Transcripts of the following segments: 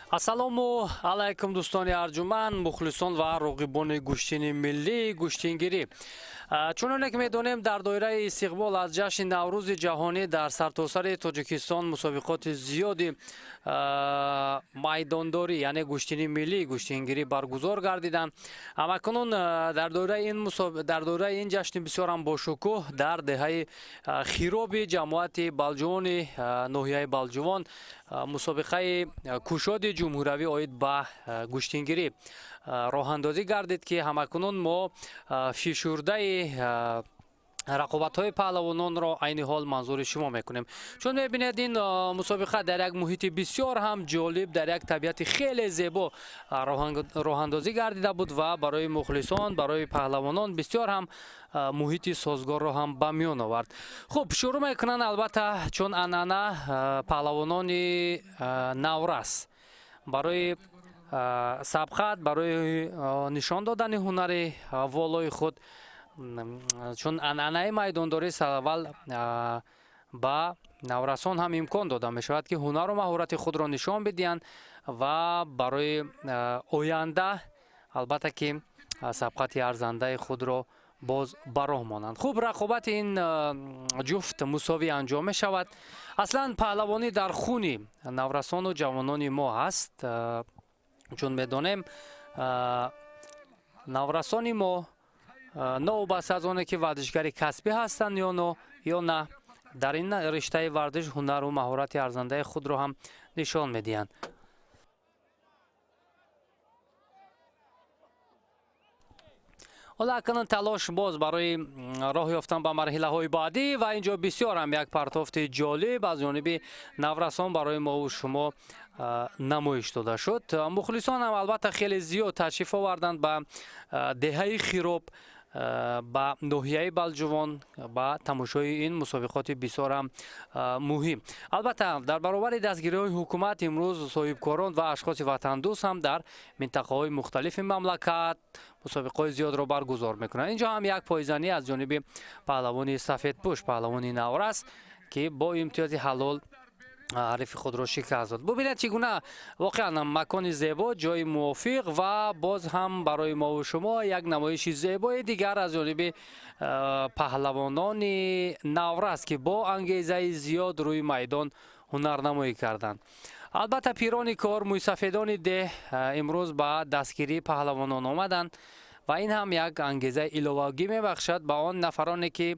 Ассалому алайкум, дӯстони арҷуманд, мухлисон ва роғибони гӯштини миллии гӯштингирӣ. Чуноне ки медонем, дар доираи истиқбол аз ҷашни Наврӯзи ҷаҳонӣ дар сартосари Тоҷикистон мусобиқоти зиёди майдондорӣ, яъне гӯштини миллии гӯштингирӣ баргузор гардиданд. Ҳамакунун дар доираи ин ҷашни бисёрам бошукӯҳ дар деҳаи Хироби ҷамоати Балҷувони ноҳияи Балҷувон мусобиқаи кушоди ҷумҳуравӣ оид ба гӯштингирӣ роҳандозӣ гардид, ки ҳамакунун мо фишурдаи рақобатҳои паҳлавононро айни ҳол манзури шумо мекунем. Чун мебинед, ин мусобиқа дар як муҳити бисёр ҳам ҷолиб, дар як табиати хеле зебо роҳандозӣ гардида буд ва барои мухлисон, барои паҳлавонон бисёр ҳам муҳити созгорро ҳам ба миён овард. Хуб, шурӯъ мекунанд, албатта, чун анъана, паҳлавонони наврас барои сабқат, барои нишон додани ҳунари волои худ. Чун анъанаи майдондорӣ, сараввал ба наврасон ҳам имкон дода мешавад, ки ҳунару маҳорати худро нишон бидиҳанд ва барои оянда, албатта, ки сабқати арзандаи худро боз ба роҳ монанд. Хуб, рақобати ин ҷуфт мусовӣ анҷом мешавад. Аслан паҳлавонӣ дар хуни наврасону ҷавонони мо ҳаст. Чун медонем, наврасони мо, новобаста аз оне ки варзишгари касбӣ ҳастанд ё на, дар ин риштаи варзиш ҳунару маҳорати арзандаи худро ҳам нишон медиҳанд. Ҳоло акнун талош боз барои роҳ ёфтан ба марҳилаҳои баъдӣ ва ин ҷо бисёр ҳам як партофти ҷолиб аз ҷониби наврасон барои мову шумо намоиш дода шуд. Мухлисон ҳам, албатта, хеле зиёд ташриф оварданд ба деҳаи Хироб, ба ноҳияи Балҷувон, ба тамошои ин мусобиқоти бисёр ҳам муҳим. Албатта, дар баробари дастгириҳои ҳукумат имрӯз соҳибкорон ва ашхоси ватандӯст ҳам дар минтақаҳои мухталифи мамлакат мусобиқаҳои зиёдро баргузор мекунанд. Инҷо ҳам як пойзанӣ аз ҷониби паҳлавони сафедпӯш, паҳлавони наврас, ки бо имтиёзи ҳалол ҳарифи худро шикаст дод. Бубинед, чӣ гуна воқеан макони зебо, ҷои мувофиқ ва боз ҳам барои мову шумо як намоиши зебои дигар аз ҷониби паҳлавонони наврас, ки бо ангезаи зиёд рӯи майдон ҳунарнамоӣ карданд. Албатта, пирони кор, мӯйсафедони деҳ имрӯз ба дастгирии паҳлавонон омаданд ва ин ҳам як ангезаи иловагӣ мебахшад ба он нафароне, ки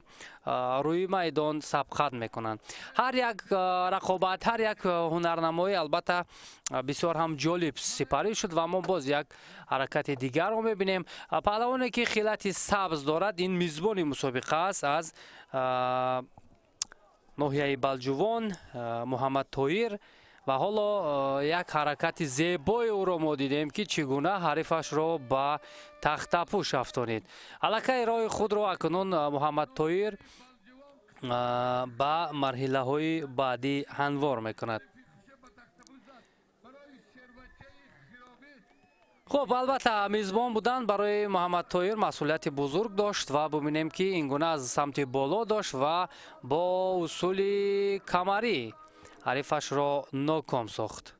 рӯи майдон сабқат мекунанд. Ҳар як рақобат, ҳар як ҳунарнамоӣ, албатта, бисёр ҳам ҷолиб сипарӣ шуд ва мо боз як ҳаракати дигарро мебинем. Паҳлавоне, ки хилати сабз дорад, ин мизбони мусобиқа аст аз ноҳияи Балҷувон, Муҳаммад Тоир, ва ҳоло як ҳаракати зебои ӯро мо дидем, ки чӣ гуна ҳарифашро ба тахтапӯш афтонид. Аллакай роҳи худро акнун Муҳаммад Тоир ба марҳилаҳои баъдӣ ҳамвор мекунад. Хуб, албатта, мизбон будан барои Муҳаммад Тоир масъулияти бузург дошт ва бубинем, ки ин гуна аз самти боло дошт ва бо усули камарӣ ҳарифашро ноком сохт.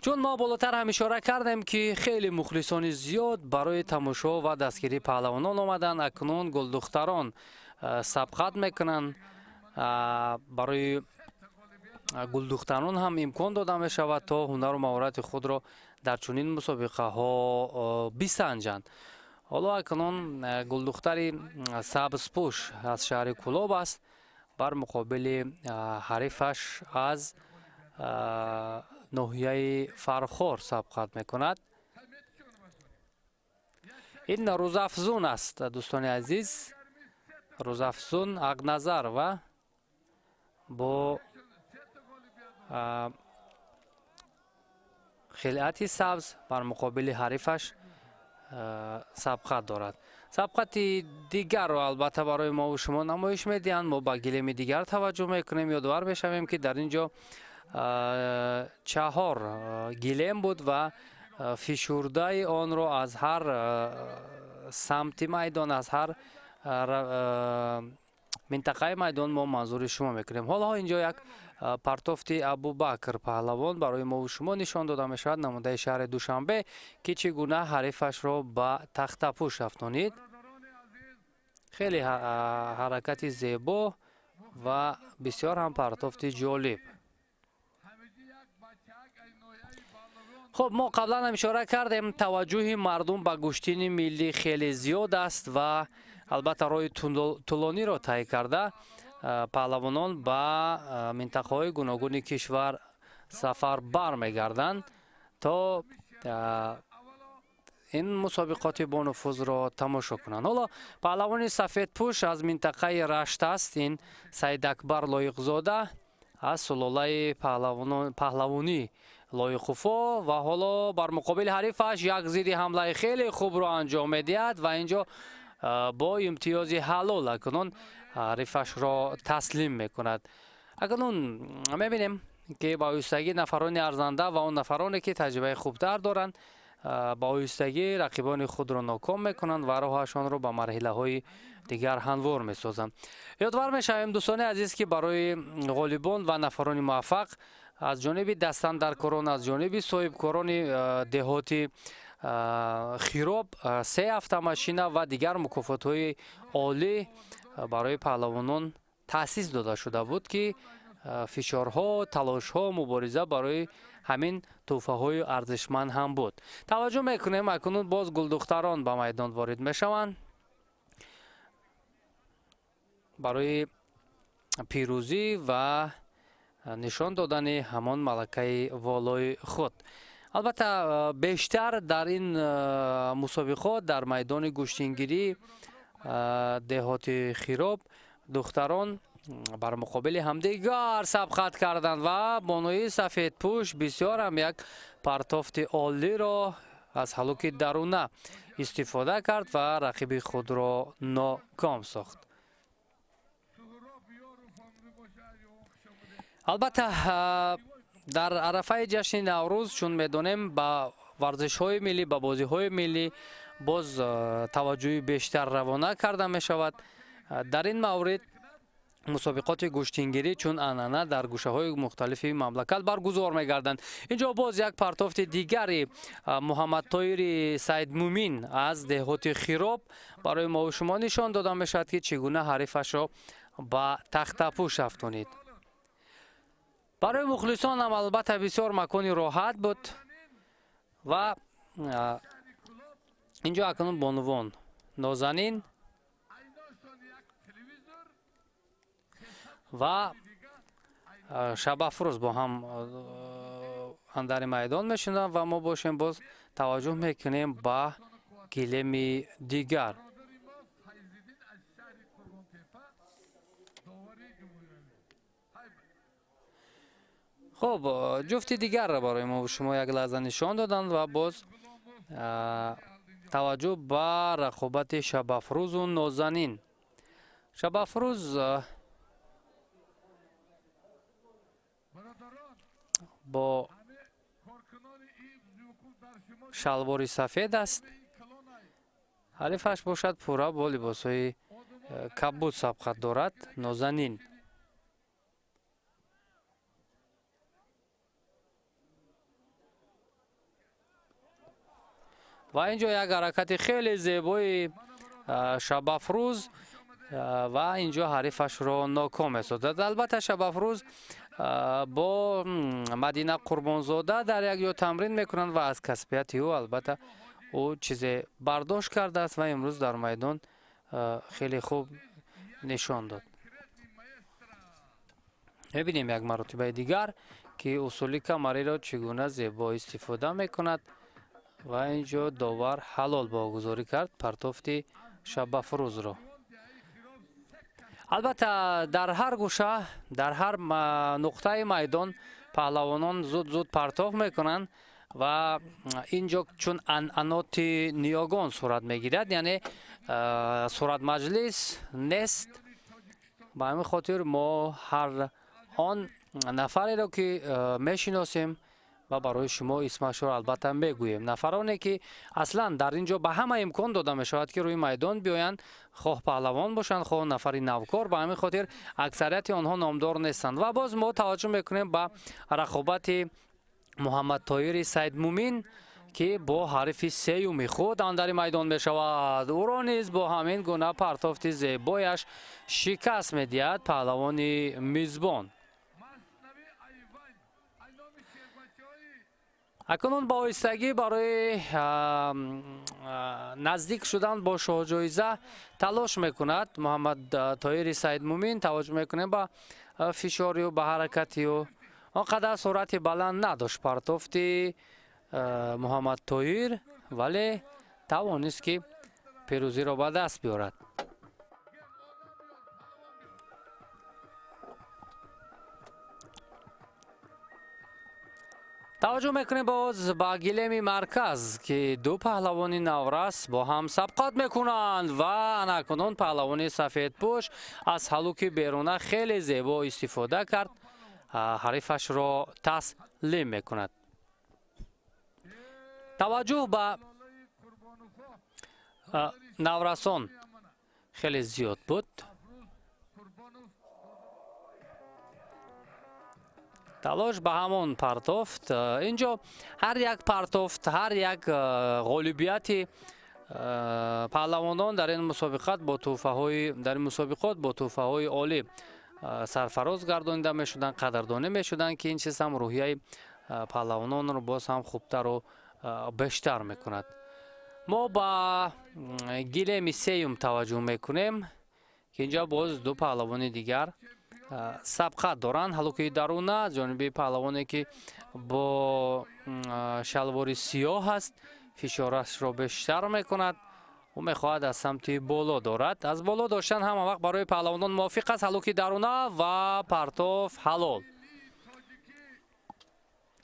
Чун мо болотар ҳам ишора кардем, ки хеле мухлисони зиёд барои тамошо ва дастгирии паҳлавонон омаданд, акнун гулдухтарон сабқат мекунанд. Барои гулдухтарон ҳам имкон дода мешавад, то ҳунару маҳорати худро дар чунин мусобиқаҳо бисанҷанд. Ҳоло акнун гулдухтари сабзпӯш аз шаҳри Кӯлоб аст, бар муқобили ҳарифаш аз ноҳияи Фархор сабқат мекунад. Ин Рӯзафзун аст, дӯстони азиз, Рӯзафзун Ақназарова бо хилъати сабз бар муқобили ҳарифаш сабқат дорад. Сабқати дигарро, албатта, барои мову шумо намоиш медиҳанд. Мо ба гилеми дигар таваҷҷӯҳ мекунем. Ёдовар мешавем, ки дар ин ҷо чаҳор гилем буд ва фишурдаи онро аз ҳар самти майдон, аз ҳар минтақаи майдон мо манзури шумо мекунем. Ҳоло ин ҷо як Партофти Абубакр паҳлавон барои мову шумо нишон дода мешавад, намудаи шаҳри Душанбе, ки чӣ гуна ҳарифашро ба тахтапӯш афтонид. Хеле ҳаракати зебо ва бисёр ҳам партофти ҷолиб. Хуб, мо қаблан ҳам ишора кардем, таваҷҷӯҳи мардум ба гӯштини миллӣ хеле зиёд аст ва албатта роҳи тӯлониро тай карда паҳлавонон ба минтақаҳои гуногуни кишвар сафар бармегарданд то ин мусобиқоти бонуфузро тамошо кунанд. Ҳоло паҳлавони сафедпӯш аз минтақаи Рашт аст. Ин Саидакбар Лоиқзода аз сулолаи паҳлавонӣ Лоиқуфо ва ҳоло бар муқобили ҳарифаш як зидди ҳамлаи хеле хубро анҷом медиҳад ва инҷо бо имтиёзи ҳалол акнун ҳарифашро таслим мекунад. Акнун мебинем, ки ба оҳистагӣ нафарони арзанда ва он нафароне, ки таҷрибаи хубтар доранд, ба оҳистагӣ рақибони худро ноком мекунанд ва роҳашонро ба марҳилаҳои дигар ҳамвор месозанд. Ёдвар мешавем, дӯстони азиз, ки барои ғолибон ва нафарони муваффақ аз ҷониби дастандаркорон, аз ҷониби соҳибкорони деҳоти Хироб се автомашина ва дигар мукофотҳои олӣ барои паҳлавонон таъсис дода шуда буд, ки фишорҳо, талошҳо, мубориза барои ҳамин тӯҳфаҳои арзишманд ҳам буд. Таваҷҷӯҳ мекунем, акнун боз гулдухтарон ба майдон ворид мешаванд барои пирӯзӣ ва нишон додани ҳамон малакаи волои худ. Албатта, бештар дар ин мусобиқот дар майдони гӯштингирӣ деҳоти Хироб духтарон бар муқобили ҳамдигар сабқат карданд ва бонуи сафедпӯш бисёр ҳам як партофти олиро аз ҳалуки даруна истифода кард ва рақиби худро ноком сохт. Албатта, дар арафаи ҷашни Наврӯз, чун медонем, ба варзишҳои миллӣ, ба бозиҳои миллӣ боз таваҷҷӯҳи бештар равона карда мешавад. Дар ин маврид мусобиқоти гӯштингирӣ чун анъана дар гӯшаҳои мухталифи мамлакат баргузор мегарданд. Инҷо боз як партофти дигари Муҳаммадтоири Саидмумин аз деҳоти Хироб барои мову шумо нишон дода мешавад, ки чӣ гуна ҳарифашро ба тахтапӯш афтонид. Барои мухлисон ҳам албатта бисёр макони роҳат буд ва инҷо акнун бонувон Нозанин ва Шабафрӯз бо ҳам андари майдон мешунанд ва мо бошем боз таваҷҷӯҳ мекунем ба гилеми дигар. Хуб, ҷуфти дигарро барои мо шумо як лаҳза нишон доданд ва боз таваҷҷӯҳ ба рақобати Шабафрӯзу Нозанин. Шабафрӯз бо шалвори сафед аст, ҳарифаш бошад пурра бо либосҳои кабуд сабқат дорад Нозанин. Ва инҷо як ҳаракати хеле зебои Шабафрӯз ва инҷо ҳарифашро ноком месозад. Албатта, Шабафрӯз бо Мадина Қурбонзода дар як ҷо тамрин мекунанд ва аз касбияти ӯ албатта ӯ чизе бардошт кардааст ва имрӯз дар майдон хеле хуб нишон дод. Мебинем як маротибаи дигар, ки усули камариро чӣ гуна зебо истифода мекунад ва инҷо довар ҳалол богузорӣ кард партофти Шабафрӯзро. Албатта, дар ҳар гӯша, дар ҳар нуқтаи майдон паҳлавонон зуд-зуд партоф мекунанд ва инҷо чун анъаноти ниёгон сурат мегирад, яъне суратмаҷлис нест. Ба ҳамин хотир мо ҳар он нафареро, ки мешиносем, Ва барои шумо исмашро албатта мегӯем. Нафароне ки аслан дар ин ҷо ба ҳама имкон дода мешавад, ки рӯи майдон биёянд, хоҳ паҳлавон бошанд, хоҳ нафари навкор. Ба ҳамин хотир аксарияти онҳо номдор нестанд. Ва боз мо таваҷҷӯҳ мекунем ба рақобати Муҳаммадтоири Саидмумин, ки бо ҳарифи сеюми худ андари майдон мешавад. Ӯро низ бо ҳамин гуна партофти зебояш шикаст медиҳад паҳлавони мизбон. Акнун ба оҳистагӣ барои наздик шудан бо шоҳҷоиза талош мекунад Муҳаммадтоири Саидмумин. Таваҷҷӯҳ мекунем ба фишорию ба ҳаракатию. Он қадар суръати баланд надошт партофти Муҳаммадтоир, вале тавонист, ки пирӯзиро ба даст биёрад. Таваҷҷӯҳ мекунем боз ба гилеми марказ, ки ду паҳлавони наврас бо ҳам сабқат мекунанд ва анакунун паҳлавони сафедпӯш аз ҳалуки беруна хеле зебо истифода кард, ҳарифашро таслим мекунад. Таваҷҷӯҳ ба наврасон хеле зиёд буд. Талош ба ҳамон партофт. Инҷо ҳар як партофт, ҳар як ғолибияти паҳлавонон дар ин мусобиқат бо тӯҳфаҳои дар ин мусобиқот бо тӯҳфаҳои олӣ сарфароз гардонида мешуданд, қадрдонӣ мешуданд, ки ин чиз ҳам рӯҳияи паҳлавононро боз ҳам хубтару бештар мекунад. Мо ба гилеми сеюм таваҷҷӯҳ мекунем, ки инҷо боз ду паҳлавони дигар сабқат доранд. Ҳалуки даруна аз ҷониби паҳлавоне, ки бо шалвори сиёҳ аст, фишорашро бештар мекунад. Ӯ мехоҳад аз самти боло дорад. Аз боло доштан ҳама вақт барои паҳлавонон мувофиқ аст. Ҳалуки даруна ва партоф ҳалол.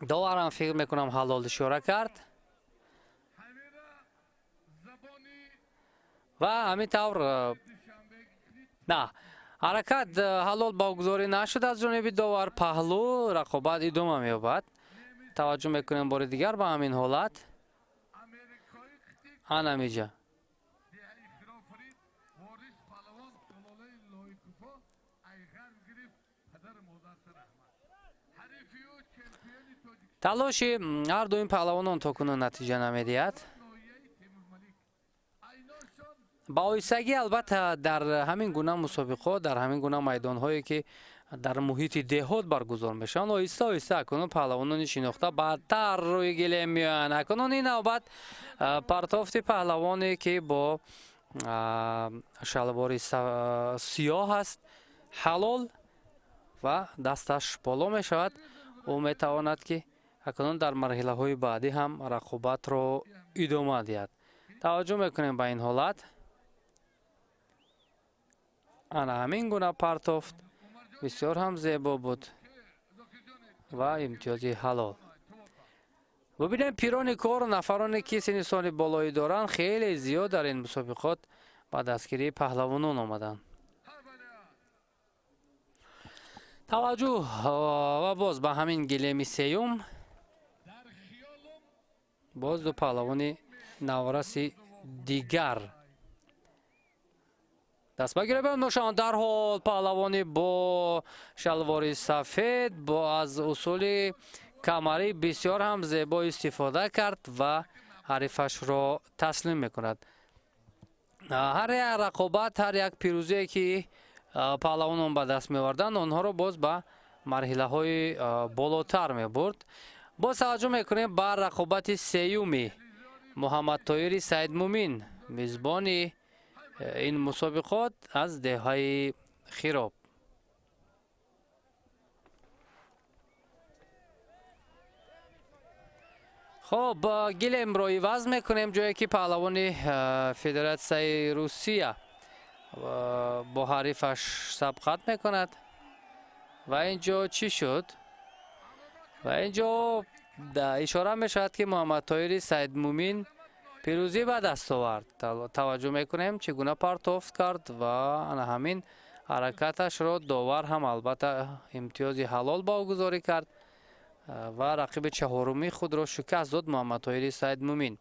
Доварам фикр мекунам ҳалол ишора кард. Ва ҳамин тавр на ҳаракат ҳалол богузорӣ нашуд аз ҷониби довар. Паҳлӯ рақобат идома меёбад. Таваҷҷӯҳ мекунем бори дигар ба ҳамин ҳолат. Анамиҷа талоши ҳар дуи паҳлавонон то кунун натиҷа намедиҳад. Ба оҳистагӣ албатта дар ҳамин гуна мусобиқот, дар ҳамин гуна майдонҳое, ки дар муҳити деҳот баргузор мешаванд, оҳиста оҳиста акнун паҳлавонони шинохта баъдтар рӯи гилем меоянд. Акнун ин навбат партофти паҳлавоне, ки бо шалвори сиёҳ аст, ҳалол ва дасташ боло мешавад. Ӯ метавонад, ки акнун дар марҳилаҳои баъдӣ ҳам рақобатро идома диҳад. Таваҷҷӯҳ мекунем ба ин ҳолат. Ана ҳамин гуна партофт бисёр ҳам зебо буд ва имтиёзи ҳалол. Бубинем, пирони кор, нафароне, ки синни соли болоӣ доранд, хеле зиёд дар ин мусобиқот ба дастгирии паҳлавонон омаданд. Таваҷҷӯҳ ва боз ба ҳамин гилеми сеюм, боз ду паҳлавони навраси дигар даст ба гиребон мешаванд. Дарҳол паҳлавони бо шалвори сафед бо аз усули камарӣ бисёр ҳам зебо истифода кард ва ҳарифашро таслим мекунад. Ҳар як рақобат, ҳар як пирӯзие, ки паҳлавонон ба даст меоварданд, онҳоро боз ба марҳилаҳои болотар мебурд. Боз таваҷҷӯҳ мекунем ба рақобати сеюми Муҳаммадтоири Саидмумин, мизбони ин мусобиқот аз деҳаи Хироб. Хоб, гилемро иваз мекунем, ҷое ки паҳлавони Федератсияи Русия бо ҳарифаш сабқат мекунад. Ва ин ҷо чӣ шуд? Ва ин ҷо ишора мешавад, ки Муҳаммадтоири Саидмумин пирӯзӣ ба даст овард. Таваҷҷӯҳ мекунем, чӣ гуна партофт кард ва ана ҳамин ҳаракаташро довар ҳам албатта имтиёзи ҳалол богузорӣ кард. Ва рақиби чаҳорумии худро шикаст дод Муҳаммадтоҳири Саидмумин.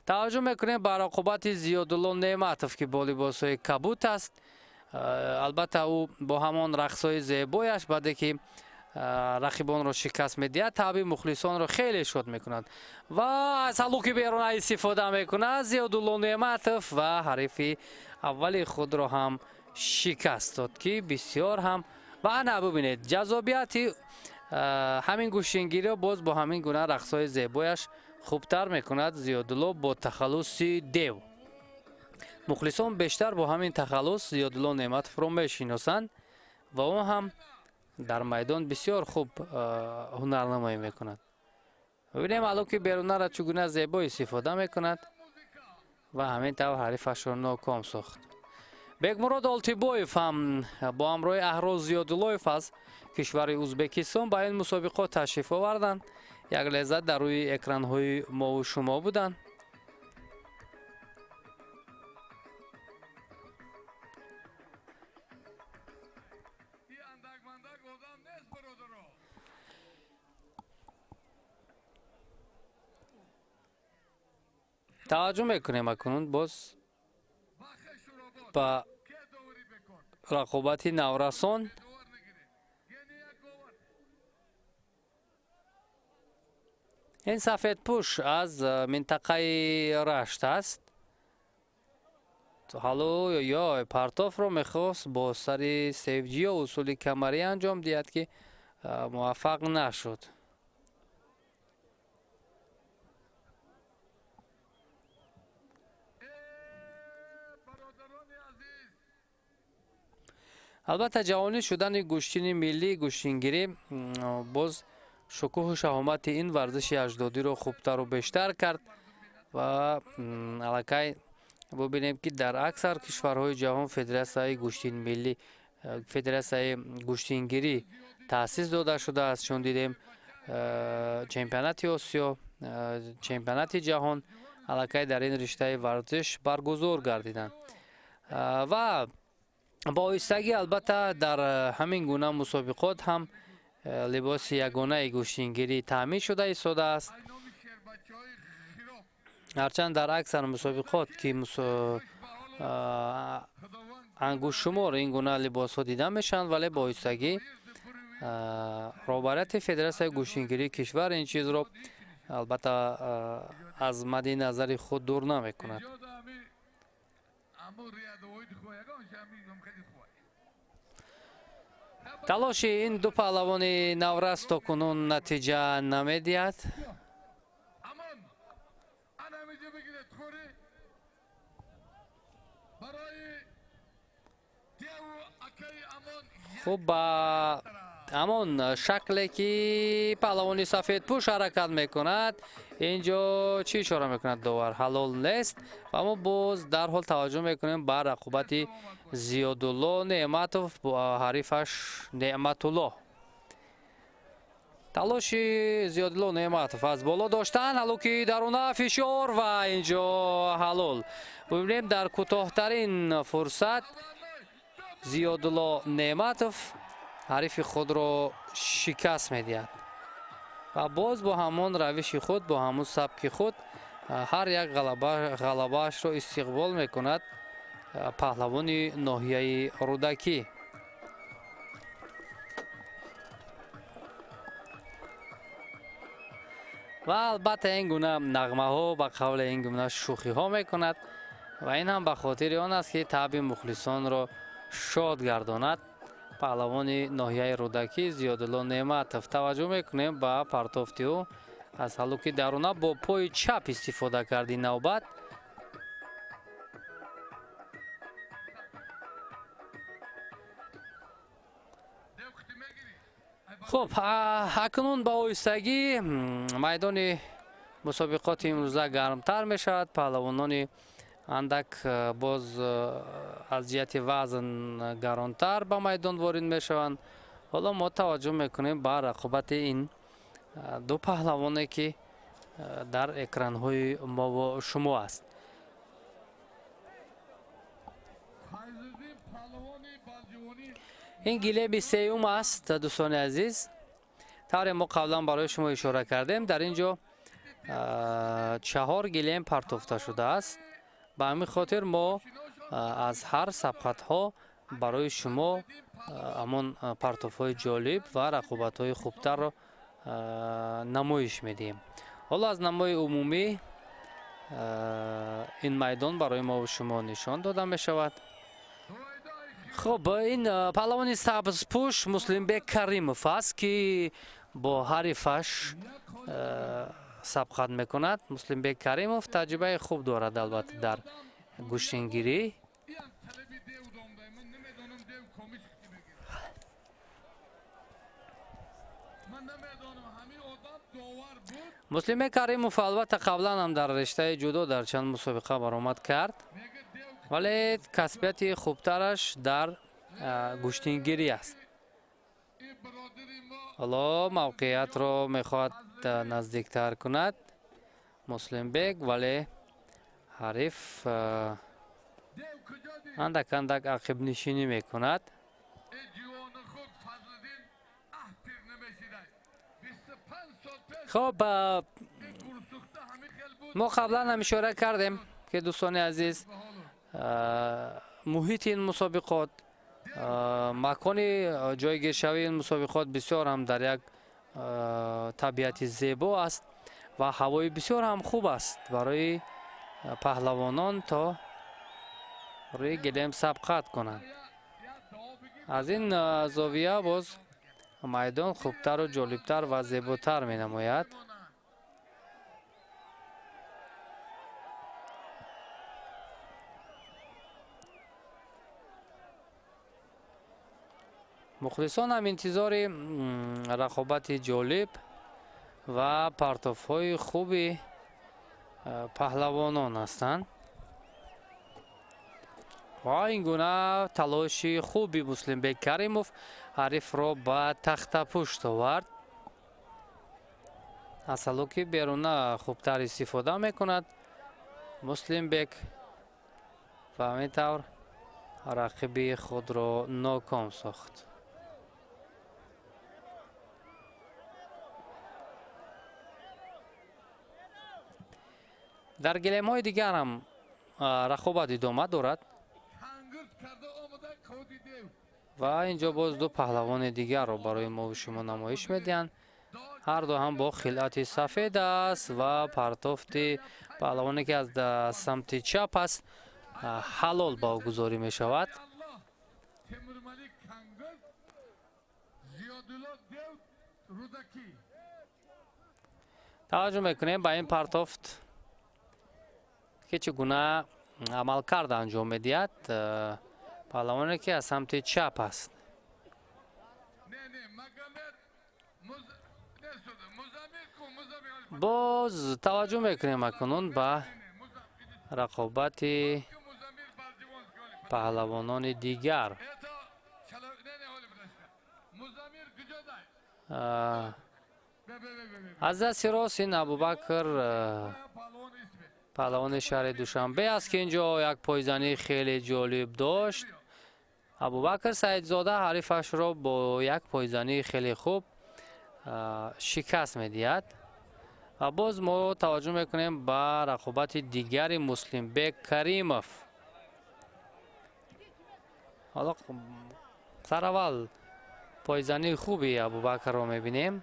Таваҷҷӯҳ мекунем ба рақобати Зиёдулло Неъматов, ки бо либосҳои кабут аст. Албатта, ӯ бо ҳамон рақсҳои зебояш, баъде ки рақибонро шикаст медиҳад, таъби мухлисонро хеле шод мекунад ва аз ҳалуки беруна истифода мекунад Зиёдулло Неъматов ва ҳарифи аввали худро ҳам шикаст дод, ки бисёр ҳам ва ана бубинед, ҷаззобияти ҳамин гӯштингириро боз бо ҳамин гуна рақсҳои зебояш хубтар мекунад Зиёдулло бо тахаллуси Дев. Мухлисон бештар бо ҳамин тахаллус Зиёдулло Неъматовро мешиносанд ва ӯ ҳам дар майдон бисёр хуб ҳунарнамоӣ мекунад. Бибинем, ҳалуки берунара чӣ гуна зебо истифода мекунад ва ҳамин тавр ҳарифашро ноком сохт. Бекмурод Олтибоев ҳам бо ҳамроҳи Аҳрор Зиёдуллоев аз кишвари Узбекистон ба ин мусобиқот ташриф оварданд. Як лаҳза дар рӯи экранҳои мову шумо буданд. Таваҷҷӯҳ мекунем акнун боз ба рақобати наврасон. Ин сафедпӯш аз минтақаи Рашт аст. Ҳалу ёй партофро мехост бо сари севҷиё усули камарӣ анҷом диҳад, ки муваффақ нашуд. Албатта, ҷавонӣ шудани гӯштини миллии гӯштингирӣ боз шукӯҳу шаҳомати ин варзиши аҷдодиро хубтару бештар кард ва аллакай бубинем, ки дар аксар кишварҳои ҷаҳон федератсияи гӯштин миллӣ, федератсияи гӯштингирӣ таъсис дода шудааст. Чун дидем, чемпионати Осиё, чемпионати ҷаҳон аллакай дар ин риштаи варзиш баргузор гардиданд ва бо оҳистагӣ, албатта, дар ҳамин гуна мусобиқот ҳам либоси ягонаи гӯштингирӣ таъмин шуда истодааст. Ҳарчанд дар аксар мусобиқот, ки ангуштшумор ин гуна либосҳо дида мешаванд, вале бо оҳистагӣ роҳбарияти федератсияи гӯштингирии кишвар ин чизро, албатта, аз мадди назари худ дур намекунад. Талоши ин ду паҳлавони наврас то кунун натиҷа намедиҳад. Хуб, ба ҳамон шакле ки паҳлавони сафедпӯш ҳаракат мекунад, инҷо чӣ ишора мекунад довар? Ҳалол нест. Ва мо боз дарҳол таваҷҷӯҳ мекунем ба рақобати Зиёдулло Неъматов бо ҳарифаш Неъматулло. Талоши Зиёдулло Неъматов аз боло доштан ҳалуки даруна, фишор ва инҷо ҳалол. Бибинем, дар кӯтоҳтарин фурсат Зиёдулло Неъматов ҳарифи худро шикаст медиҳад ва боз бо ҳамон равиши худ, бо ҳамон сабки худ ҳар як ғалабаашро истиқбол мекунад паҳлавони ноҳияи Рӯдакӣ. Ва албатта, ин гуна нағмаҳо, ба қавле ин гуна шӯхиҳо мекунад ва ин ҳам ба хотири он аст, ки таъби мухлисонро шод гардонад паҳлавони ноҳияи Рӯдакӣ Зиёдулло Неъматов. Таваҷҷӯҳ мекунем ба партофти ӯ аз ҳалуки даруна, бо пои чап истифода кард ин навбат. Хуб, акнун ба оҳистагӣ майдони мусобиқоти имрӯза гармтар мешавад. Паҳлавонони андак боз аз ҷиҳати вазн гаронтар ба майдон ворид мешаванд. Ҳоло мо таваҷҷӯҳ мекунем ба рақобати ин ду паҳлавоне, ки дар экранҳои мову шумо аст. Ин гилеби сеюм аст, дӯстони азиз. Тавре мо қаблан барои шумо ишора кардем, дар ин ҷо 4 гилем партофта шудааст. Ба ҳамин хотир мо аз ҳар сабқатҳо барои шумо ҳамон партофҳои ҷолиб ва рақобатҳои хубтарро намоиш медиҳем. Ҳоло аз намои умумӣ ин майдон барои мо шумо нишон дода мешавад. Хуб, ин паҳлавони сабзпӯш Муслимбек Каримов аст, ки бо ҳарифаш сабқат мекунад. Муслимбек Каримов таҷрибаи хуб дорад, албатта, дар гӯштингирӣ. Муслимбек Каримов албатта қаблан ҳам дар риштаи ҷудо дар чанд мусобиқа баромад кард, вале касбияти хубтараш дар гӯштингирӣ аст. Ҳоло мавқеиятро мехоҳад наздиктар кунад Муслимбек, вале ҳариф андак андак ақибнишинӣ мекунад. Хуб, мо қаблан ҳам ишора кардем, ки дӯстони азиз, муҳити ин мусобиқот, макони ҷойгиршавии ин мусобиқот бисёр ҳам дар як табиати зебо аст ва ҳавои бисёр ҳам хуб аст барои паҳлавонон то рӯи гилем сабқат кунанд. Аз ин зовия боз майдон хубтару ҷолибтар ва зеботар менамояд. Мухлисон ҳам интизори рақобати ҷолиб ва партофҳои хуби паҳлавонон ҳастанд. Ва ин гуна талоши хуби Муслимбек Каримов ҳарифро ба тахтапушт овард. Аз ҳалуки беруна хубтар истифода мекунад Муслимбек ва ҳамин тавр рақиби худро ноком сохт. Дар гилемҳои дигар ҳам рақобат идома дорад ва инҷо боз ду паҳлавони дигарро барои мо шумо намоиш медиҳанд. Ҳар ду ҳам бо хилъати сафед аст ва партофти паҳлавоне, ки аз самти чап аст, ҳалол баҳогузорӣ мешавад. Таваҷҷӯҳ мекунем ба ин партофт, ки чӣ гуна амалкард анҷом медиҳад паҳлавоне, ки аз самти чап аст. Боз таваҷҷӯҳ мекунем акнун ба рақобати паҳлавонони дигар. Аз дасти рост ин Абубакр, паҳлавони шаҳри Душанбе аст, ки инҷо як пойзании хеле ҷолиб дошт. Абубакр Саидзода ҳарифашро бо як пойзании хеле хуб шикаст медиҳад. Ва боз мо таваҷҷӯҳ мекунем ба рақобати дигари Муслимбек Каримов. Ҳоло сараввал пойзании хуби Абубакрро мебинем.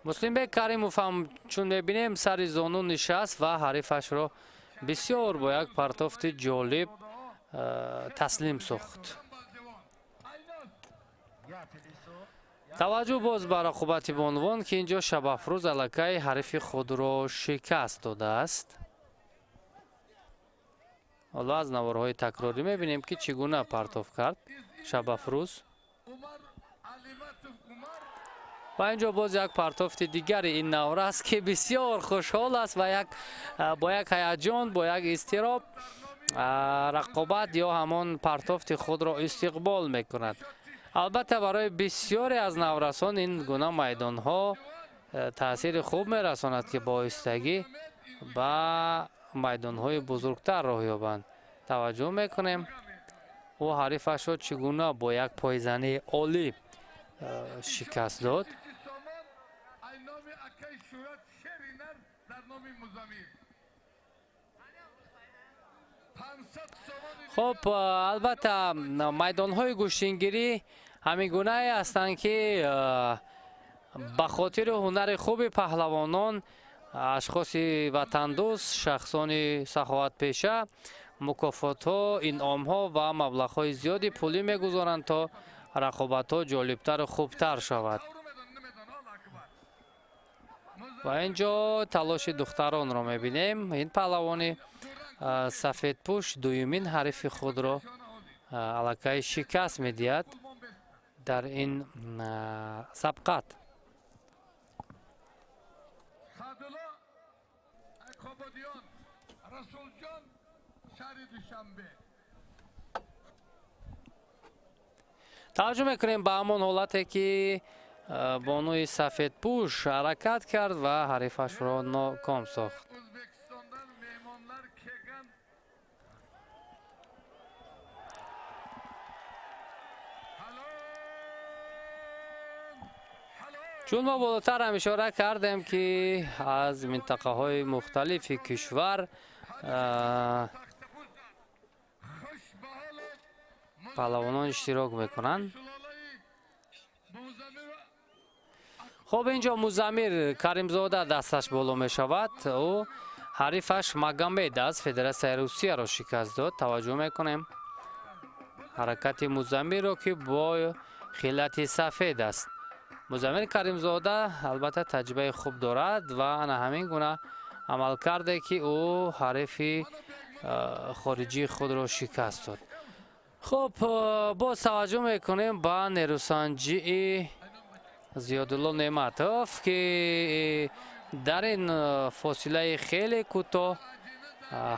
Муслимбек Каримов ҳам чун мебинем сари зону нишаст ва ҳарифашро бисёр бо як партофти ҷолиб таслим сохт. Таваҷҷӯҳ боз ба рақобати бонувон, ки инҷо Шабафрӯз аллакай ҳарифи худро шикаст додааст. Ҳоло аз наворҳои такрорӣ мебинем, ки чӣ гуна партоф кард Шабафрӯз. Ва инҷо боз як партофти дигари ин наврас, ки бисёр хушҳол аст ва бо як ҳаяҷон, бо як изтироб рақобат ё ҳамон партофти худро истиқбол мекунад. Албатта, барои бисёре аз наврасон ин гуна майдонҳо таъсири хуб мерасонад, ки бо оҳистагӣ ба майдонҳои бузургтар роҳ ёбанд. Таваҷҷӯҳ мекунем, ӯ ҳарифашро чӣ гуна бо як пойзании олӣ шикаст дод. Хуб, албатта майдонҳои гӯштингирӣ ҳамин гунае ҳастанд, ки ба хотири ҳунари хуби паҳлавонон, ашхоси ватандӯст, шахсони саховатпеша мукофотҳо, инъомҳо ва маблағҳои зиёди пулӣ мегузоранд, то рақобатҳо ҷолибтару хубтар шавад. Ва ин ҷо талоши духтаронро мебинем. Ин паҳлавони сафедпӯш дуюмин ҳарифи худро аллакай шикаст медиҳад дар ин сабқат. Таваҷҷӯҳ мекунем ба ҳамон ҳолате, ки бонуи сафедпӯш ҳаракат кард ва ҳарифашро ноком сохт. Чун мо болотар ҳам ишора кардем, ки аз минтақаҳои мухталифи кишвар паҳлавонон иштирок мекунанд. Хуб, инҷо Музамир Каримзода дасташ боло мешавад. Ӯ ҳарифаш Магомед аз Федератсияи Русияро шикаст дод. Таваҷҷӯҳ мекунем ҳаракати Музамирро, ки бо хилати сафед аст. Музамир Каримзода албатта таҷрибаи хуб дорад ва ана ҳамин гуна амал карде, ки ӯ ҳарифи хориҷии худро шикаст дод. Хуб, боз таваҷҷӯҳ мекунем ба нерӯсанҷии Зиёдулло Неъматов, ки дар ин фосилаи хеле кӯтоҳ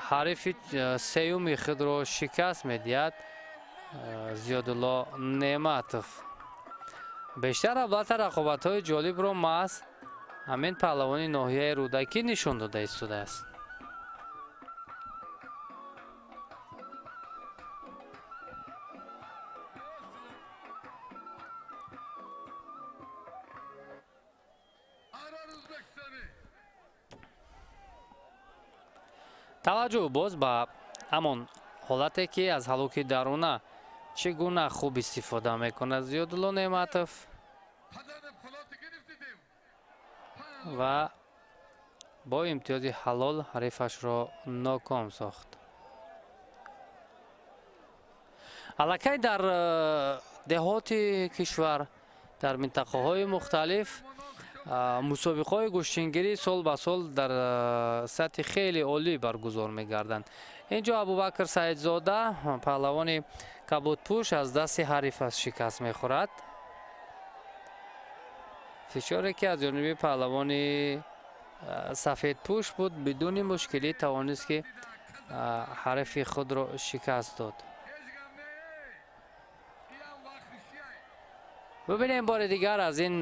ҳарифи сеюми худро шикаст медиҳад. Зиёдулло Неъматов бештар албатта рақобатҳои ҷолибро маҳз ҳамин паҳлавони ноҳияи Рӯдакӣ нишон дода истодааст. Таваҷҷӯҳ боз ба ҳамон ҳолате, ки аз ҳалоки даруна чӣ гуна хуб истифода мекунад Зиёдулло Неъматов ва бо имтиёзи ҳалол ҳарифашро ноком сохт. Аллакай дар деҳоти кишвар, дар минтақаҳои мухталиф мусобиқаҳои гӯштингирӣ сол ба сол дар сатҳи хеле олӣ баргузор мегарданд. Инҷо Абубакр Саидзода, паҳлавони кабудпӯш, аз дасти ҳарифаш шикаст мехӯрад. Фишоре, ки аз ҷониби паҳлавони сафедпӯш буд, бидуни мушкилӣ тавонист, ки ҳарифи худро шикаст дод. Бибинем бори дигар аз ин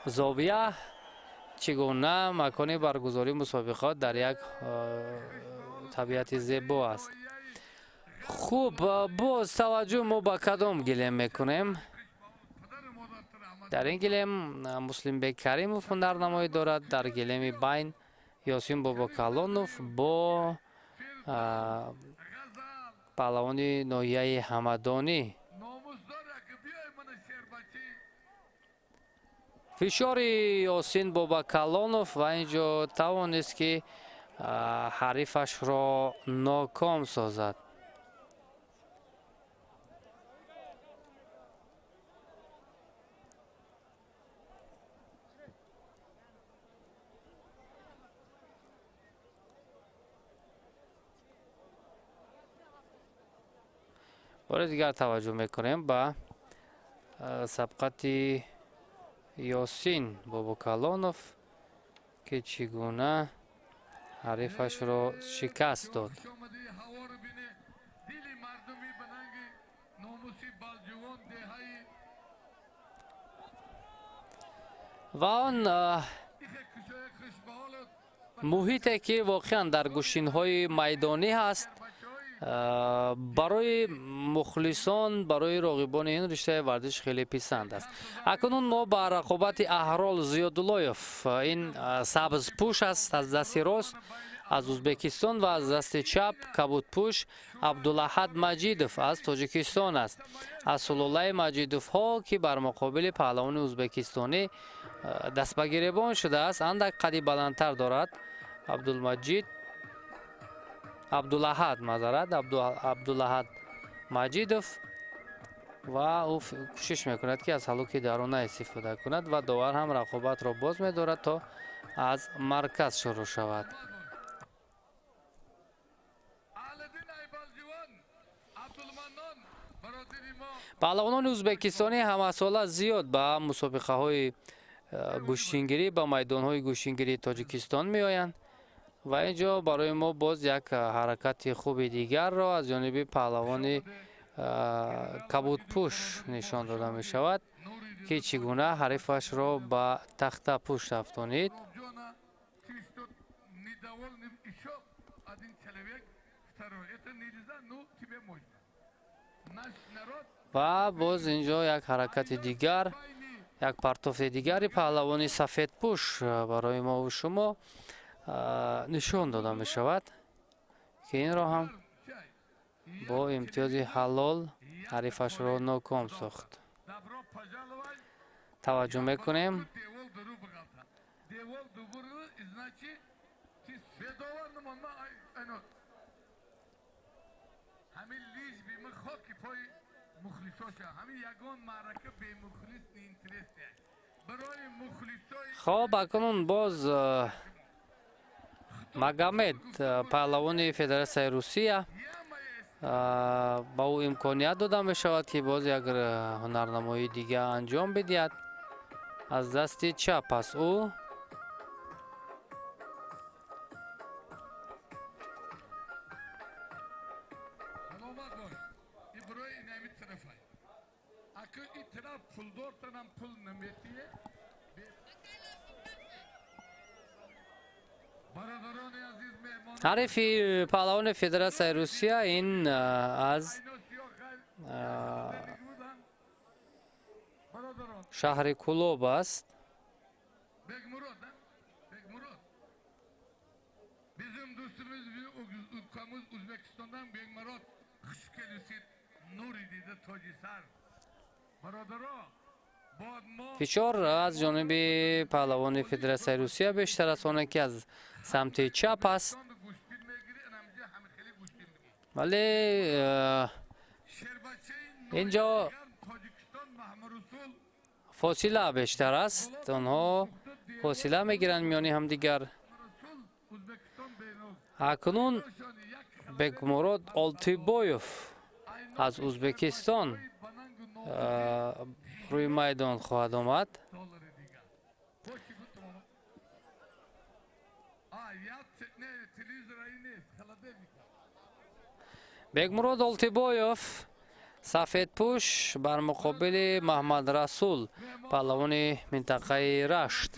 зовия чӣ гуна макони баргузории мусобиқот дар як табиати зебо аст. Хуб, боз таваҷҷӯҳ мо ба кадом гилем мекунем? Дар ин гилем Муслимбек Каримов ҳунарнамоӣ дорад, дар гилеми байн Ёсин Бобокалонов бо паҳлавони ноҳияи Ҳамадонӣ. Фишори Ёсин Бобокалонов ва инҷо тавонист, ки ҳарифашро ноком созад. Бори дигар таваҷҷӯҳ мекунем ба сабқати Ёсин Бобокалонов, ки чӣ гуна ҳарифашро шикаст дод. Ва он Муҳите, ки воқеан дар гӯштинҳои майдонӣ ҳаст, барои мухлисон, барои роғибони ин риштаи варзиш хеле писанд аст. Акнун мо ба рақобати Аҳрол Зиёдуллоев, ин сабзпӯш аст аз дасти рост, аз Узбекистон ва аз дасти чап кабудпӯш Абдулаҳад Маҷидов аз Тоҷикистон аст, аз сулолаи Маҷидовҳо, ки бар муқобили паҳлавони узбекистонӣ даст ба гиребон шудааст. Андак қади баландтар дорад Абдулмаҷид, Абдулаҳад, маъзарат, Абдулаҳад Маҷидов, ва ӯ кӯшиш мекунад, ки аз ҳалуки дарона истифода кунад, ва довар ҳам рақобатро боз медорад, то аз марказ шурӯъ шавад. Аҳлиддин Айбалҷувон Абдулманнон бародари мо. Паҳлавонони узбекистонӣ ҳамасола зиёд ба мусобиқаҳои гӯштингирӣ, ба майдонҳои гӯштингирии Тоҷикистон меоянд, ва ин ҷо барои мо боз як ҳаракати хуби дигарро аз ҷониби паҳлавони кабудпӯш нишон дода мешавад, ки чӣ гуна ҳарифашро ба тахтапушт афтонид. Ҷона, ты что, недовольный еще один человек, второй. Это нельзя, ну тебе можно. Наш народ Ва боз ин ҷо як ҳаракати дигар, як партофи дигари паҳлавони сафедпӯш барои мову шумо нишон дода мешавад, ки инро ҳам чай. бо имтиёзи ҳалол ҳарифашро ноком сохт. Добро пожаловать. Таваҷҷӯҳ мекунем. Девол дуру бғалта. Девол дубуру, значит, ты бедовар намон ма айно. Ҳамин лишь бы ма хоки пои мухлисоша. Ҳамин ягон маърака бемухлис неинтересный. Барои мухлисои Хоб, акнун боз Магомед, паҳлавони Федератсияи Русия, ба ӯ имконият дода мешавад, ки боз як ҳунарнамоии дига анҷом бидиҳад. Аз дасти чап аст ӯ. Саломат бош. И барои инами тарафай. Аку и тараф пулдортанам пул наметие. Бародарони азиз, меҳмон Ҳарифи паҳлавони Федератсияи Русия ин аз айно сиёҳ хайр буданд. Бародарон, шаҳри Кулоб аст. Бегмурод, ha? Бегмурод. Bizim dostumuz, ülkemiz Uzbekistan'dan Begmurod xush kelibsiz. Nuri дида тоҷи сар. Бародаро, бод мо Фишор аз ҷониби паҳлавони Федератсияи Русия бештар аст, оне ки аз самти чап аст. гӯштин мегирӣ, анамҷа ҳами хеле гӯштин бигир. Вале Шербачаи инҷо Тоҷикистон Маҳмурасул фосила бештар аст, онҳо фосила мегиранд миёни ҳамдигар. Расул Узбекистон бенов. Акнун як Бекмурод Олтибоев аз Узбекистон рӯи майдон хоҳад омад. Доллари дигар. Бо чӣ гуфтам? А, я не, телевизор ай нест, холодильник. Бекмурод Олтибоев сафедпӯш бар муқобили Маҳмадрасул, паҳлавони минтақаи Рашт,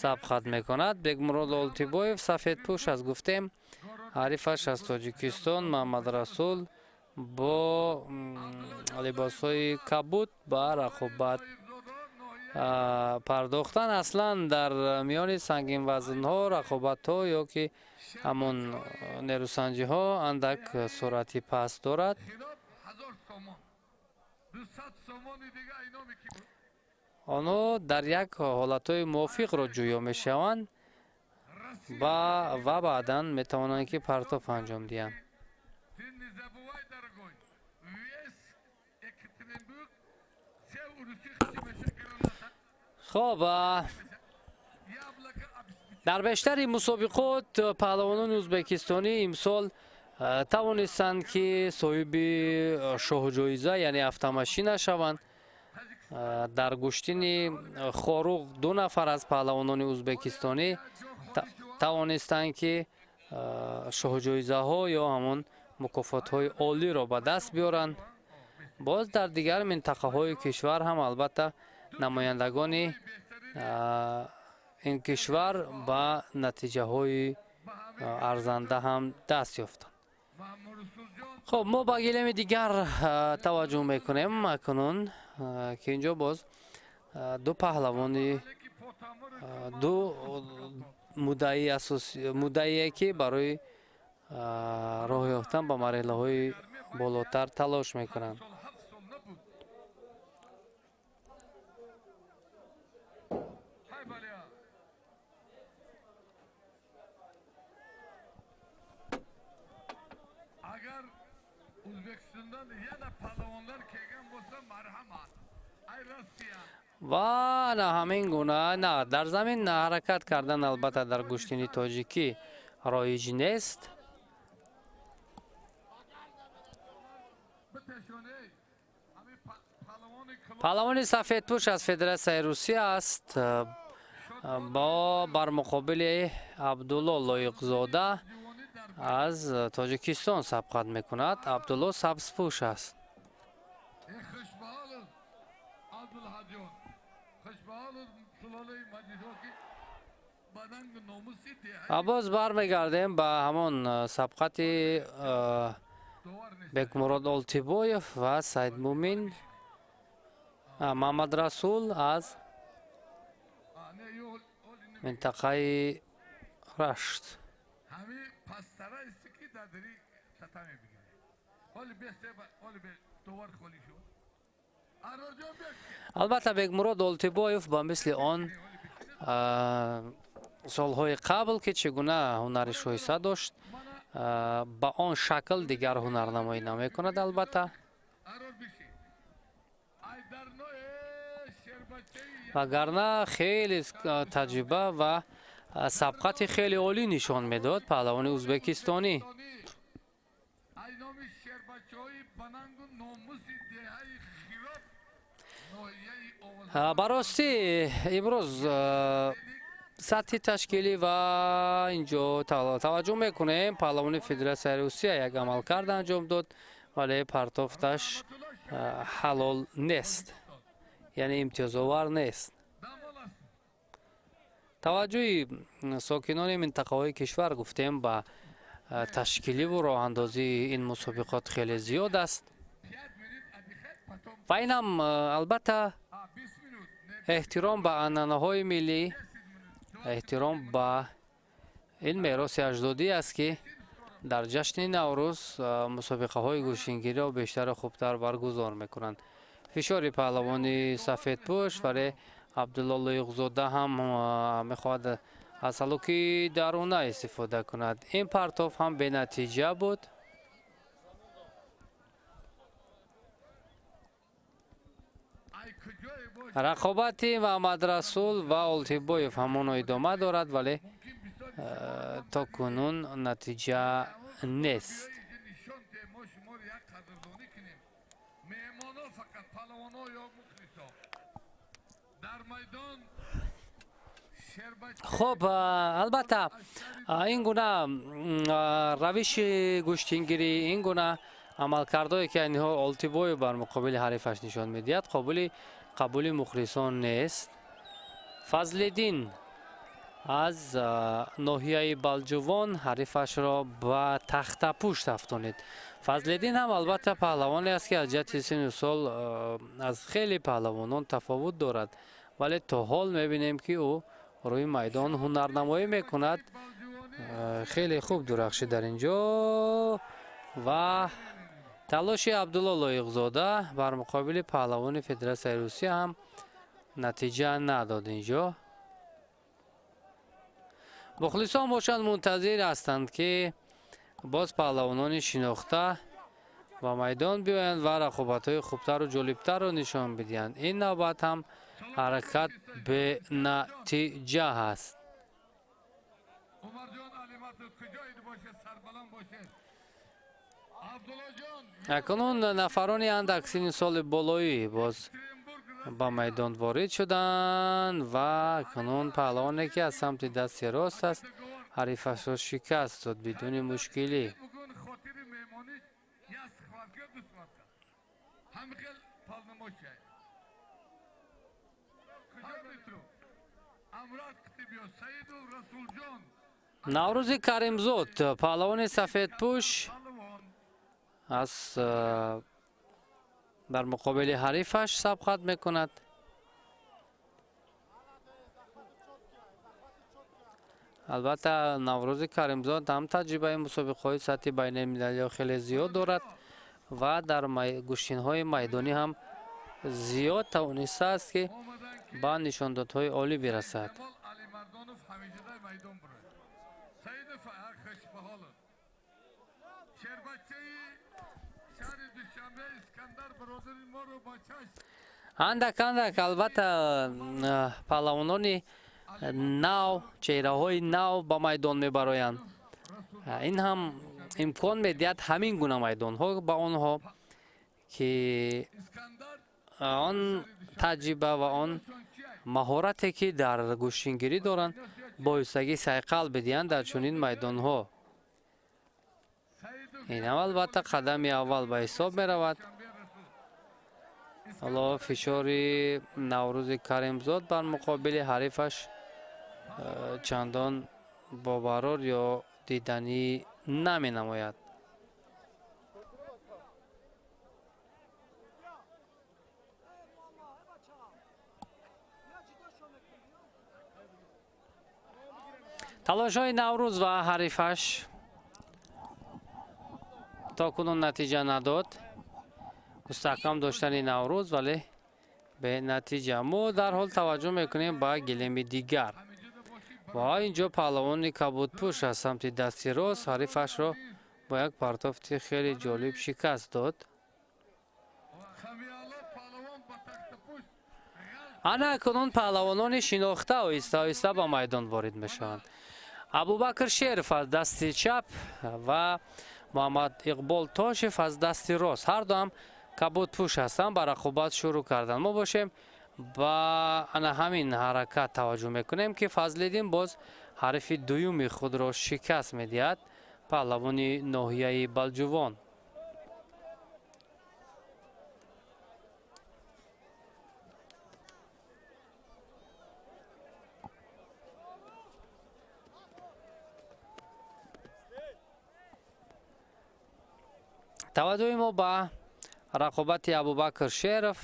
сабқат мекунад. Бекмурод Олтибоев сафедпӯш аст, гуфтем, ҳарифаш аз Тоҷикистон Маҳмадрасул бо либосҳои кабуд ба рақобат пардохтан. Аслан дар миёни сангинвазнҳо рақобатҳо ё ки ҳамон нерӯсанҷиҳо андак суръати паст дорад. Хилоб 1000 сомон. 200 сомони дига иноми ки буд? Онҳо дар як ҳолатҳои мувофиқро ҷӯё мешаванд ва баъдан метавонанд, ки партоф анҷом диҳанд. Ты не забывай, дорогой. Весь Екатеринбург, все уруси хчимаша граната, Хоб, яблоко обеспечить. Дар бештари мусобиқот паҳлавонони узбекистонӣ имсол тавонистанд, ки соҳиби шоҳҷоиза, яъне автомашина шаванд. Дар гӯштини Хоруғ ду нафар аз паҳлавонони узбекистонӣ тавонистанд, ки шоҳҷоизаҳо ё ҳамон мукофотҳои олиро ба даст биёранд. Боз дар дигар минтақаҳои кишвар ҳам, албатта, намояндагони ин кишвар ба натиҷаҳои арзанда ҳам даст ёфтанд. Хуб, мо ба гилеми дигар таваҷҷӯҳ мекунем акнун, ки инҷо боз ду паҳлавони ду муддаи муддаие ки барои роҳ ёфтан ба марҳилаҳои болотар талош мекунанд. Ва на ҳамин гуна на дар замин ҳаракат кардан албатта дар гӯштини тоҷикӣ роиҷ нест. Паҳлавони сафедпӯш аз Федератсияи Русия аст, бо бар муқобили Абдулло Лоиқзода аз Тоҷикистон сабқат мекунад. Абдулло сабзпӯш аст. Боз бармегардем ба ҳамон сабқати Бекмурод Олтибоев ва Саидмумин Мамадрасул аз минтақаи Рашт. Албатта, Бекмурод Олтибоев ба мисли он солҳои қабл, ки чӣ гуна ҳунари шоиста дошт, ба он шакл дигар ҳунарнамоӣ намекунад. Албатта, вагарна хеле таҷриба ва сабқати хеле олӣ нишон медод паҳлавони ӯзбекистонӣ. Ба ростӣ, имрӯз сатҳи ташкилӣ ва инҷо таваҷҷӯҳ мекунем, паҳлавони Федератсияи Русия як амалкард анҷом дод, вале партофташ ҳалол нест, яъне имтиёзовар нест. Таваҷҷӯҳи сокинони минтақаҳои кишвар, гуфтем, ба ташкиливу роҳандозии ин мусобиқот хеле зиёд аст ва инам албатта эҳтиром ба анъанаҳои миллӣ, эҳтиром ба ин мероси аҷдодӣ аст, ки дар ҷашни Наврӯз мусобиқаҳои гӯштингириро бештару хубтар баргузор мекунанд. Фишори паҳлавони сафедпӯш, вале Абдулло Лоиқзода ҳам мехоҳад аз ҳалуки даруна истифода кунад. Ин партоф ҳам бенатиҷа буд. Рақобати Маҳмадрасул ва Олтибоев ҳамоно идома дорад, вале то кунун натиҷа нест. Хуб, албатта, ин гуна равиши гӯштингирӣ, ин гуна амалкардое ки инҳо Олтибоев бар муқобили ҳарифаш нишон медиҳад, қобили қабули мухлисон нест. Фазлиддин аз ноҳияи Балҷувон ҳарифашро ба тахтапушт афтонид. Фазлиддин ҳам албатта паҳлавоне аст, ки аз ҷиҳати синну сол аз хеле паҳлавонон тафовут дорад, вале то ҳол мебинем, ки ӯ рӯи майдон ҳунарнамоӣ мекунад. Хеле хуб дурахшид дар ин ҷо ва талоши Абдулло Лоиқзода бар муқобили паҳлавони Федератсияи Русия ҳам натиҷа надод. Инҷо мухлисон бошанд, мунтазир ҳастанд, ки боз паҳлавонони шинохта ба майдон биёянд ва рақобатҳои хубтару ҷолибтарро нишон бидиҳанд. Ин навбат ҳам ҳаракат бенатиҷа ҳаст. Акнун нафарони андак синни соли болоӣ боз ба майдон ворид шуданд ва акнун паҳлавоне, ки аз самти дасти рост аст, ҳарифашро шикаст дод бидуни мушкилӣ. Наврӯзи Каримзод, паҳлавони сафедпӯш, аз дар муқобили ҳарифаш сабқат мекунад. Албатта, Наврӯзи Каримзод ҳам таҷрибаи мусобиқаҳои сатҳи байналмилалиро хеле зиёд дорад ва дар гӯштинҳои майдонӣ ҳам зиёд тавонистааст, ки ба нишондодҳои олӣ бирасад. Андак андак, албатта, паҳлавонони нав, чеҳраҳои нав ба майдон мебароянд. Ин ҳам имкон медиҳад ҳамин гуна майдонҳо ба онҳо, ки он таҷриба ва он маҳорате, ки дар гӯштингирӣ доранд, боистагӣ сайқал бидиҳанд дар чунин майдонҳо. Инам, албатта, қадами аввал ба ҳисоб меравад. Ҳоло фишори Наврӯзи Каримзод бар муқобили ҳарифаш чандон бобарор ё диданӣ наменамояд. Талошҳои Наврӯз ва ҳарифаш то кунун натиҷа надод. Мустаҳкам доштани Наврӯз, вале бе натиҷа. Мо дарҳол таваҷҷӯҳ мекунем ба гилеми дигар. Ва инҷо паҳлавони кабудпӯш аз самти дасти рост ҳарифашро бо як партофти хеле ҷолиб шикаст дод. Ана акнун паҳлавонони шинохта оҳиста оҳиста ба майдон ворид мешаванд. Абубакр Шеров аз дасти чап ва Муҳаммад Иқбол Тошев аз дасти рост, ҳар дуам кабудпӯш ҳастанд, ба рақобат шурӯъ карданд. Мо бошем, ба ана ҳамин ҳаракат таваҷҷӯҳ мекунем, ки Фазлиддин боз ҳарифи дуюми худро шикаст медиҳад, паҳлавони ноҳияи Балҷувон. Таваҷҷӯҳи мо ба рақобати Абубакр Шеров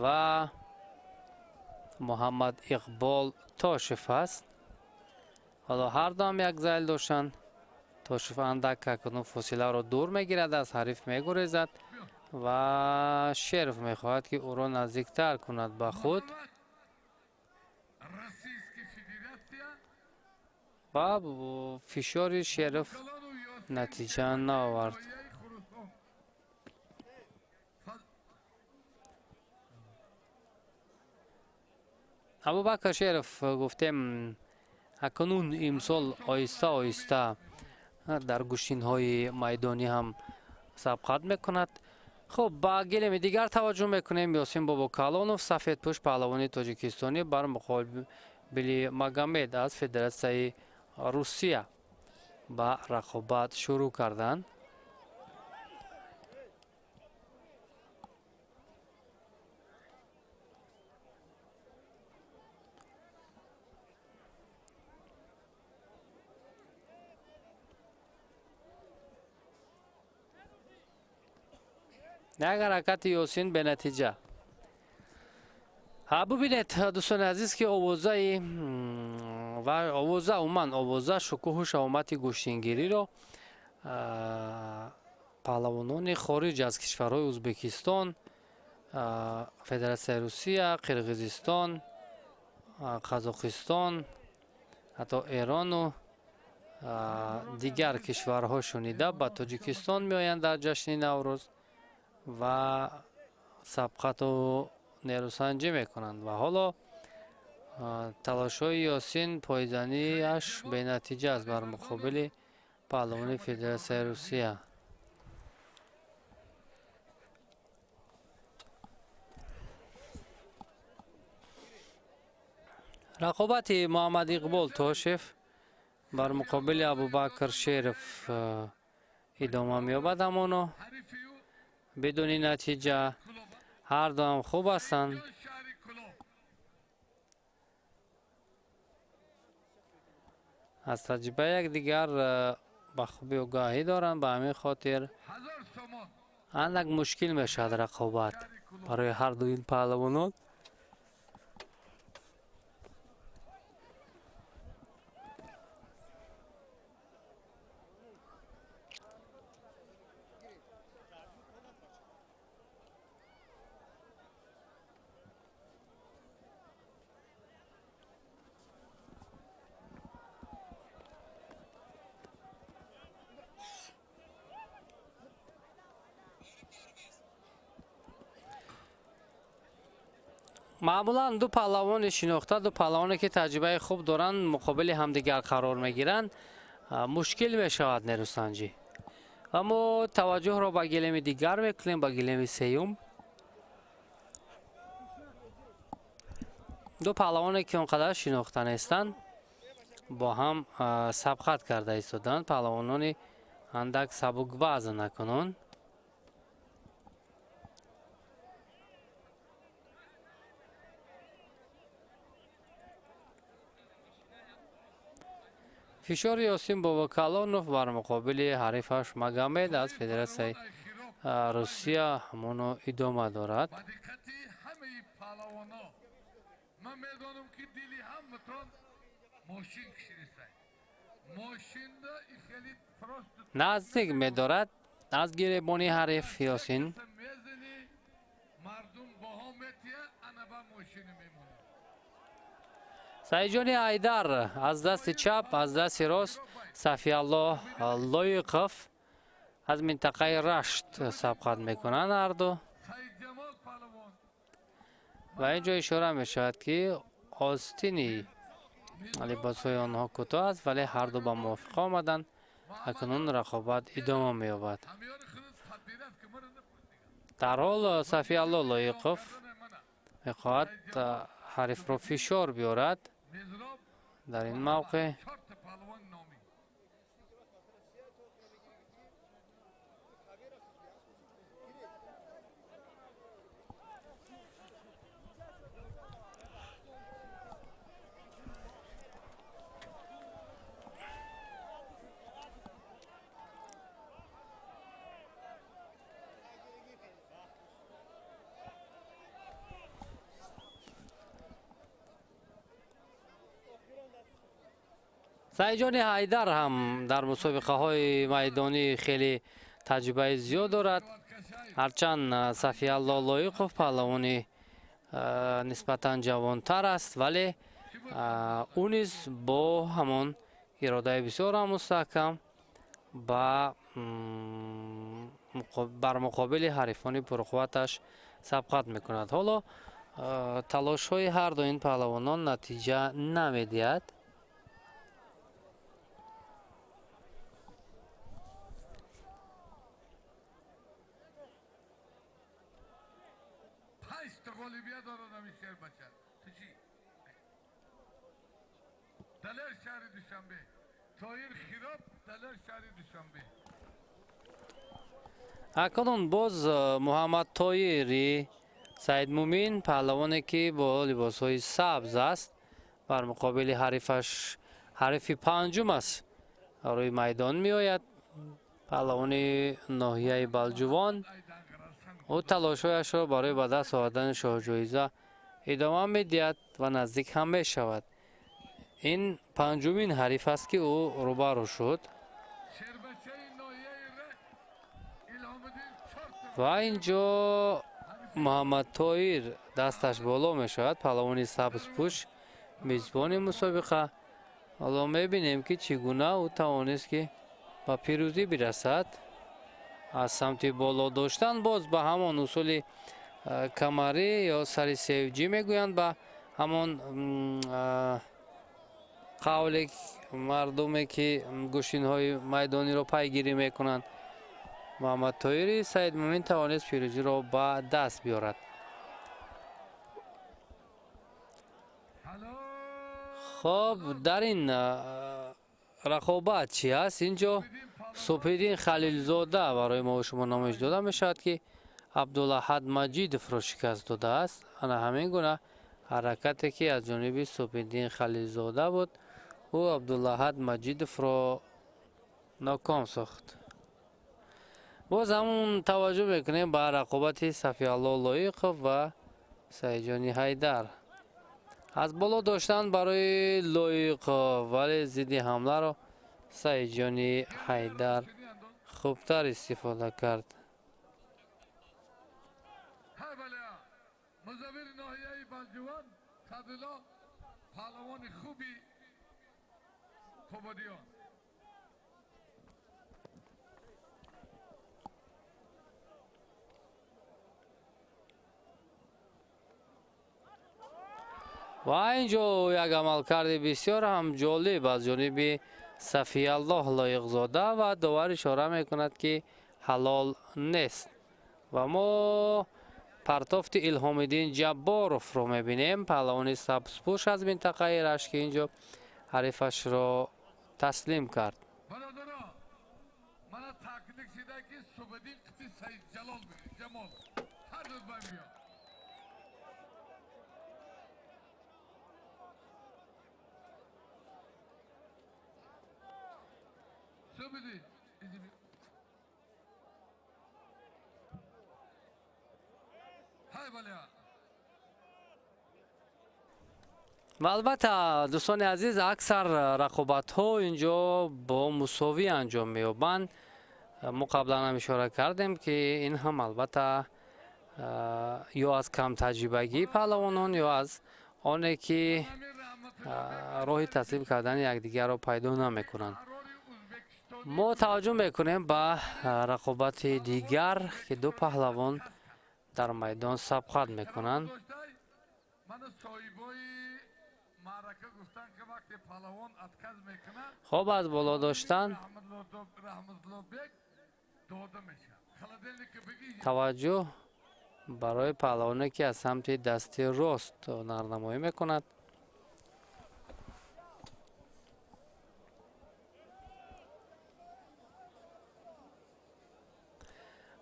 ва Муҳаммад Иқбол Тошев аст. Ҳоло ҳар дуам як зайл доштанд. Тошев андак акнун фосиларо дур мегирад, аз ҳариф мегурезад ва Шеров мехоҳад, ки ӯро наздиктар кунад ба худ ва фишори Шеров натиҷа наовард. Абубакр Шеров, гуфтем, акнун имсол оҳиста оҳиста дар гӯштинҳои майдонӣ ҳам сабқат мекунад. Хуб, ба гилеми дигар таваҷҷӯҳ мекунем. Ёсин Бобокалонов, сафедпӯш, паҳлавони тоҷикистонӣ, бар муқобили Магомед аз Федератсияи Русия ба рақобат шурӯъ карданд. Як ҳаракати Ёсин бенатиҷа. Бубинед, дӯстони азиз, ки овозаи ва овоза, умуман овоза, шукӯҳу шаҳомати гӯштингириро паҳлавонони хориҷ аз кишварҳои Ӯзбекистон, Федератсияи Русия, Қирғизистон, Қазоқистон, ҳатто Эрону дигар кишварҳо шунида ба Тоҷикистон меоянд дар ҷашни Наврӯз ва сабқату нерӯсанҷӣ мекунанд. Ва ҳоло талошҳои Ёсин пойзаниаш бенатиҷа аст бар муқобили паҳлавони Федератсияи Русия. Рақобати Муҳаммад Иқбол Тошев бар муқобили Абубакр Шеров идома меёбад, ҳамоно бидуни натиҷа. Ҳар дуам хуб ҳастанд. Аз таҷрибаи якдигар ба хуби огаҳӣ доранд, ба ҳамин хотир андак мушкил мешавад рақобат барои ҳар ду ин паҳлавонон. Маъмулан ду паҳлавони шинохта, ду паҳлавоне ки таҷрибаи хуб доранд, муқобили ҳамдигар қарор мегиранд, мушкил мешавад нерӯсанҷӣ. Ва мо таваҷҷӯҳро ба гилеми дигар мекунем, ба гилеми сеюм. Ду паҳлавоне ки он қадар шинохта нестанд, бо ҳам сабқат карда истоданд. Паҳлавонони андак сабуквазн накунун. Фишори Ёсин Бобокалонов бар муқобили ҳарифаш Магомед аз Федератсияи Русия ҳамоно идома дорад. Наздик медорад аз гиребони ҳариф Ёсин. Саидҷони Айдар аз дасти чап, аз дасти рост Сафиаллоҳ Лоиқов аз минтақаи Рашт сабқат мекунанд ҳарду. Ва ин ҷо ишора мешавад, ки остини либосҳои онҳо кӯтоҳ аст, вале ҳарду ба мувофиқа омаданд. Акнун рақобат идома меёбад. Дар ҳол Сафиаллоҳ Лоиқов мехоҳад ҳарифро фишор биёрад дар ин мавқеъ. Саидҷони Ҳайдар ҳам дар мусобиқаҳои майдонӣ хеле таҷрибаи зиёд дорад. Ҳарчанд Сафиалло Лоиқов паҳлавони нисбатан ҷавонтар аст, вале ӯ низ бо ҳамон иродаи бисёр ҳам мустаҳкам бар муқобили ҳарифони пурқувваташ сабқат мекунад. Ҳоло талошҳои ҳар ду ин паҳлавонон натиҷа намедиҳад. Акнун боз Муҳаммад Тоири Саидмумин, паҳлавоне ки бо либосҳои сабз аст, бар муқобили ҳарифаш, ҳарифи панҷум аст, рӯи майдон меояд. Паҳлавони ноҳияи Балҷувон. Ӯ талошҳояшро барои ба даст овардани шоҳҷоиза идома медиҳад ва наздик ҳам мешавад. Ин панҷумин ҳариф аст, ки ӯ рӯбарӯ шуд. Ва инҷо Муҳаммад Тоир дасташ боло мешавад, паҳлавони сабзпӯш, мизбони мусобиқа. Ҳоло мебинем, ки чӣ гуна ӯ тавонист, ки ба пирӯзӣ бирасад. Аз самти боло доштан боз ба ҳамон усули камарӣ ё сари севҷӣ мегӯянд, ба ҳамон қавле мардуме ки гӯштинҳои майдониро пайгирӣ мекунанд. Муҳаммад Тоири Саидмумин тавонист пирӯзиро ба даст биёрад. Хоб, дар ин рақобат чӣ аст? Инҷо Субҳиддин Халилзода барои мо шумо намоиш дода мешавад, ки Абдулаҳад Маҷидовро шикаст додааст. Ана ҳамин гуна ҳаракате ки аз ҷониби Субҳиддин Халилзода буд, Ӯ Абдулаҳад Маҷидовро ноком сохт. Боз ҳамун таваҷҷӯҳ мекунем ба рақобати Сафиалло Лоиқов ва Саидҷони Ҳайдар. Аз боло доштан барои Лоиқов, вале зидди ҳамларо Саидҷони Ҳайдар хубтар истифода кард. Музаввири ноҳияи Балҷувон Садулло паҳлавони хуби Қубодиён. Ва инҷо як амалкарди бисёр ҳам ҷолиб аз ҷониби Сафиаллоҳ Лоиқзода ва довар ишора мекунад, ки ҳалол нест. Ва мо партофти Илҳомиддин Ҷабборовро мебинем, паҳлавони сабзпӯш аз минтақаи Рашт, ки инҷо ҳарифашро таслим кард. Бародаро, мана таклик шида, ки Субиддин қити Саидҷалол Ҷамол ҳар ду ба биё. Субиддин, ва албатта, дӯстони азиз, аксар рақобатҳо инҷо бо мусовӣ анҷом меёбанд. Мо қаблан ҳам ишора кардем, ки ин ҳам албатта ё аз камтаҷрибагии паҳлавонон, ё аз оне ки роҳи таслим кардани якдигарро пайдо намекунанд. Мо таваҷҷӯҳ мекунем ба рақобати дигар, ки ду паҳлавон дар майдон сабқат мекунанд. Хоб, аз боло доштан таваҷҷӯҳ барои паҳлавоне, ки аз самти дасти рост ҳунарнамоӣ мекунад.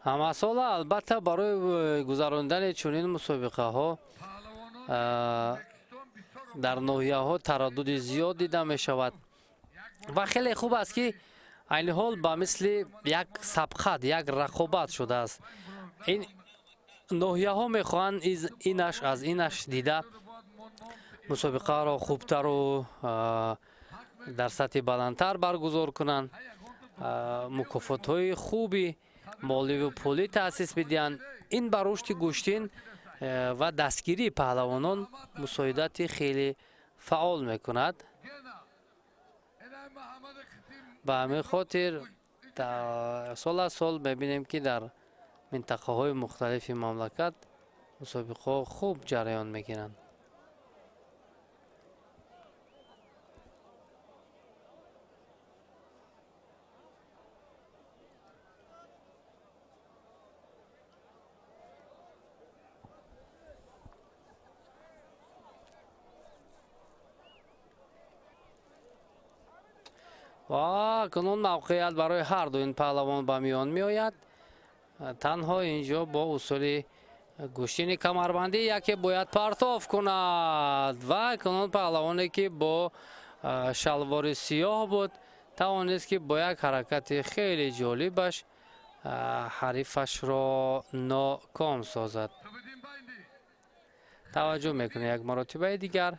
Ҳамасола албатта барои гузарондани чунин мусобиқаҳо дар ноҳияҳо тараддуди зиёд дида мешавад ва хеле хуб аст, ки айни ҳол ба мисли як сабқат, як рақобат шудааст. Ин ноҳияҳо мехоҳанд инаш аз инаш дида мусобиқаро хубтару дар сатҳи баландтар баргузор кунанд, мукофотҳои хуби моливу пулӣ таъсис бидиҳанд. Ин ба рушди гӯштин ва дастгирии паҳлавонон мусоидати хеле фаъол мекунад. Ба ҳамин хотир сол аз сол мебинем, ки дар минтақаҳои мухталифи мамлакат мусобиқаҳо хуб ҷараён мегиранд. Ва кунун мавқеият барои ҳар ду ин паҳлавон ба миён меояд. Танҳо инҷо бо усули гӯштини камарбандӣ яке бояд партоф кунад ва кунун паҳлавоне, ки бо шалвори сиёҳ буд, тавонист, ки бо як ҳаракати хеле ҷолибаш ҳарифашро ноком созад. Таваҷҷӯҳ мекунем як маротибаи дигар.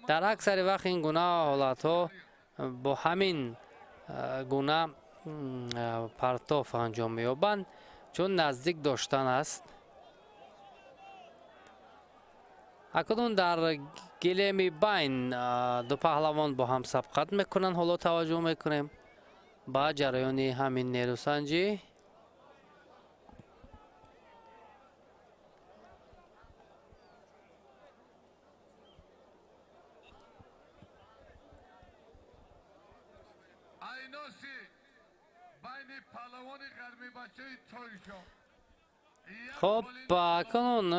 Дар аксари вақт ин гуна ҳолатҳо бо ҳамин гуна партоф анҷом меёбанд, чун наздик доштан аст. Акнун дар гилеми байн ду паҳлавон бо ҳам сабқат мекунанд. Ҳоло таваҷҷӯҳ мекунем ба ҷараёни ҳамин нерӯсанҷӣ. Хоб, акнун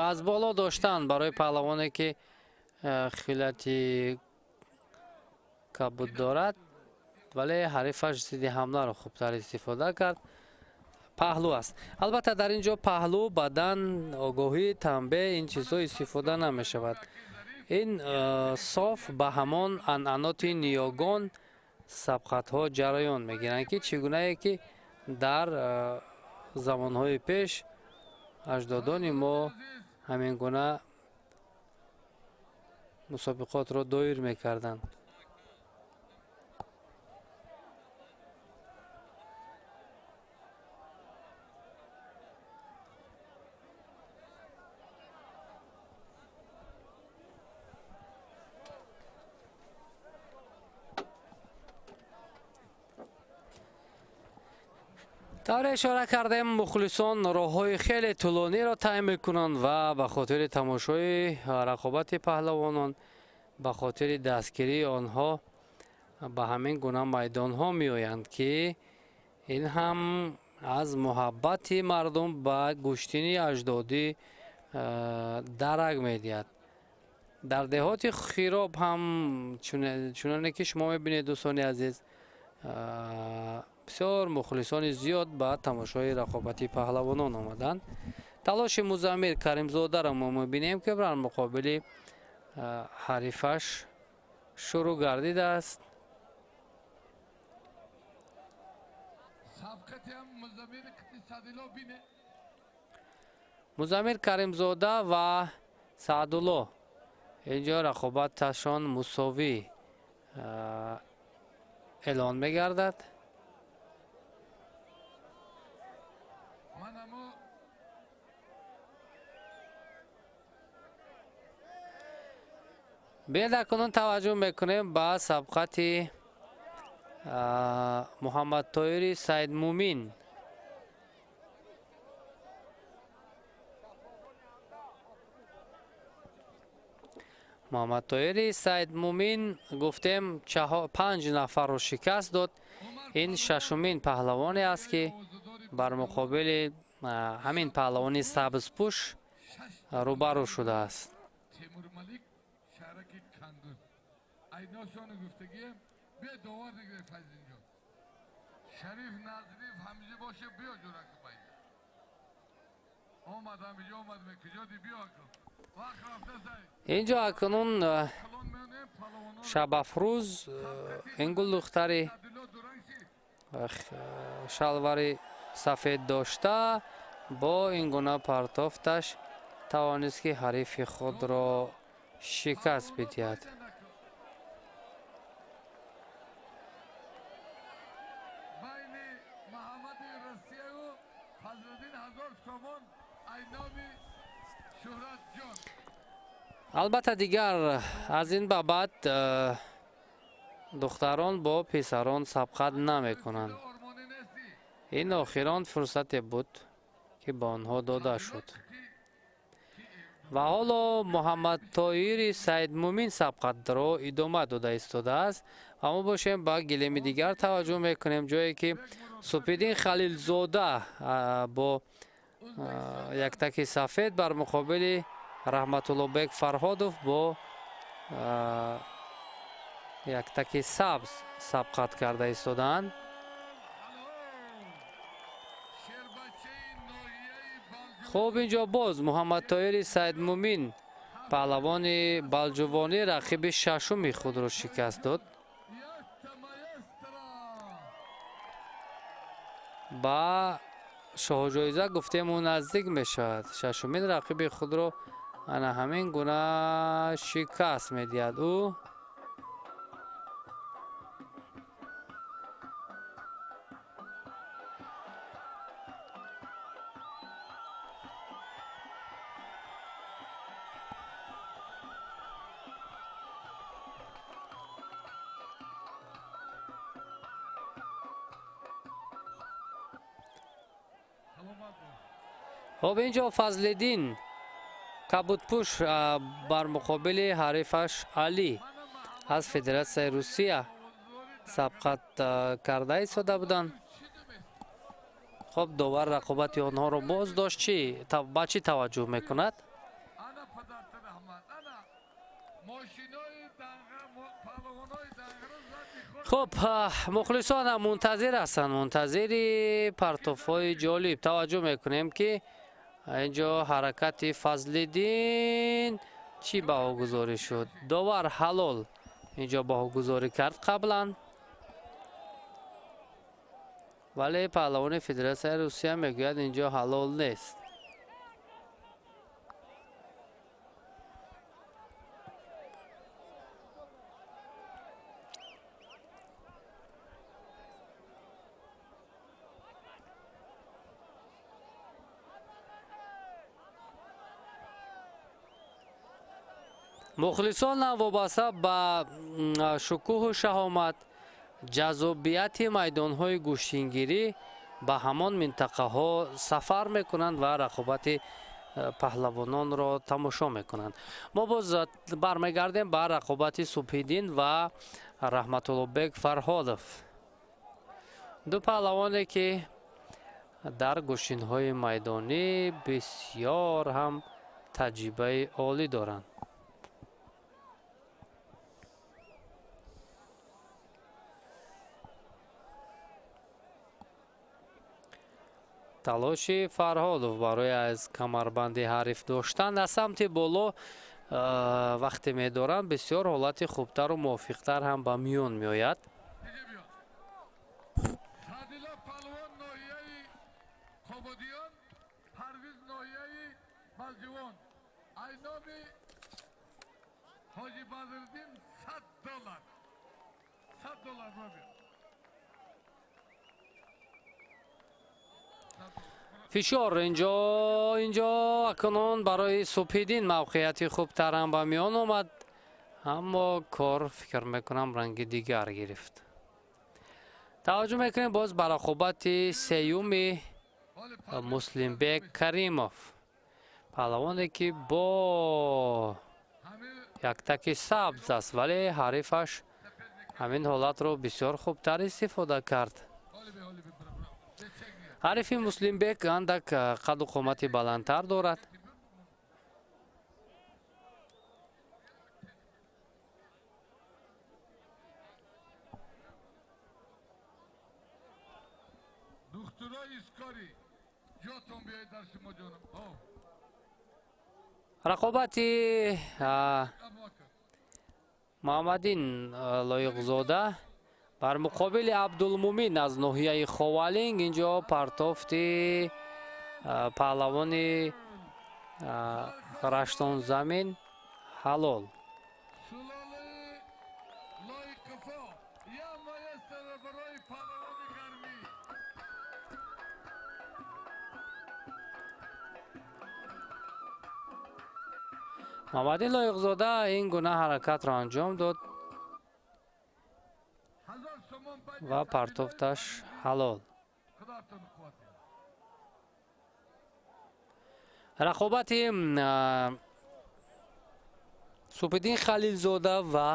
аз боло доштан барои паҳлавоне, ки хилати кабуд дорад, вале ҳарифаш зидди ҳамларо хубтар истифода кард. Паҳлӯ аст. Албатта, дар ин ҷо паҳлӯ, бадан, огоҳӣ, танбеҳ, ин чизҳо истифода намешавад. Ин соф ба ҳамон анъаноти ниёгон сабқатҳо ҷараён мегиранд, ки чӣ гунае ки дар замонҳои пеш аҷдодони мо ҳамин гуна мусобиқотро доир мекарданд. Тавре ишора кардем, мухлисон роҳҳои хеле тӯлониро тай мекунанд ва ба хотири тамошои рақобати паҳлавонон, ба хотири дастгирии онҳо ба ҳамин гуна майдонҳо меоянд, ки ин ҳам аз муҳаббати мардум ба гӯштини аҷдодӣ дарак медиҳад. Дар деҳоти Хироб ҳам чуноне ки шумо мебинед, дӯстони азиз, бисёр мухлисони зиёд ба тамошои рақобати паҳлавонон омаданд. Талоши Музаммир Каримзодаро мо мебинем, ки бар муқобили ҳарифаш шурӯъ гардидааст. Музаммир Каримзода ва Саъдулло инҷо рақобаташон мусовӣ эълон мегардад. Биёед, акнун таваҷҷӯҳ мекунем ба сабқати Муҳаммадтоири Саидмумин. Муҳаммадтоири Саидмумин, гуфтем, панҷ нафарро шикаст дод. Ин шашумин паҳлавоне аст, ки бар муқобили ҳамин паҳлавони сабзпӯш рӯбарӯ шудааст. Инҷо акнун Шабафрӯз, ин гулдухтари шалвари сафед дошта, бо ин гуна партофташ тавонист, ки ҳарифи худро шикаст бидиҳад. Албатта, дигар аз ин ба баъд духтарон бо писарон сабқат намекунанд. Ин охирон фурсате буд, ки ба онҳо дода шуд. Ва ҳоло Муҳаммадтоири Саидмумин сабқатро идома дода истодааст. Ва мо бошем, ба гилеми дигар таваҷҷӯҳ мекунем, ҷое ки Супиддин Халилзода бо яктаки сафед бар муқобили Раҳматуллобек Фарҳодов бо яктаки сабз сабқат карда истодаанд. Хуб, инҷо боз Муҳаммадтоири Саидмумин, паҳлавони балҷувонӣ, рақиби шашуми худро шикаст дод. Ба шоҳҷоиза, гуфтем, ӯ наздик мешавад. Шашумин рақиби худро ана ҳамин гуна шикаст медиҳад ӯ. Хуб, инҷо Фазлиддин кабудпӯш бар муқобили ҳарифаш Алӣ аз Федератсияи Русия сабқат карда истода буданд. Хуб, довар рақобати онҳоро боз дошт. Чӣ ба чӣ таваҷҷӯҳ мекунад? Хуб, мухлисон ҳам мунтазир ҳастанд, мунтазири партофҳои ҷолиб. Таваҷҷӯҳ мекунем, ки инҷо ҳаракати Фазлиддин Чӣ баҳогузорӣ шуд? Довар ҳалол инҷо баҳогузорӣ кард қаблан, вале паҳлавони Федератсияи Русия мегӯяд, инҷо ҳалол нест. Мухлисон вобаста ба шукӯҳу шаҳомат, ҷаззобияти майдонҳои гӯштингирӣ ба ҳамон минтақаҳо сафар мекунанд ва рақобати паҳлавононро тамошо мекунанд. Мо боз бармегардем ба рақобати Субҳиддин ва Раҳматуллобек Фарҳодов, ду паҳлавоне, ки дар гӯштинҳои майдонӣ бисёр ҳам таҷрибаи олӣ доранд. Талоши Фарҳодов барои аз камарбанди ҳариф доштан аз самти боло вақте медоранд, бисёр ҳолати хубтару мувофиқтар ҳам ба миён меояд. Садила палвон, ноҳияи Қободиён, Парвиз, ноҳияи Балҷувон, ай номи Ҳоҷи Бадриддин $100, $100 робиё. Фишор инҷо акнун барои Субҳиддин мавқеияти хубтар ҳам ба миён омад, аммо кор, фикр мекунам, ранги дигар гирифт. Таваҷҷӯҳ мекунем боз ба рақобати сеюми Муслимбек Каримов, паҳлавоне, ки бо яктаки сабз аст, вале ҳарифаш ҳамин ҳолатро бисёр хубтар истифода кард. Ҳарифи Муслимбек андак қаду қомати баландтар дорад. Духтурои искорӣ, ҷотон биёед дар шумо ҷонам. Рақобати Муҳаммадин Лоиқзода бар муқобили Абдулмумин аз ноҳияи Ховалинг. Инҷо партофти паҳлавони Раштонзамин ҳалол. Сулолаи Лоиқафо я маэстро барои паҳлавони гармӣ. Муҳаммадин Лоиқзода ин гуна ҳаракатро анҷом дод ва партофташ ҳалол. Рақобати Субҳиддин Халилзода ва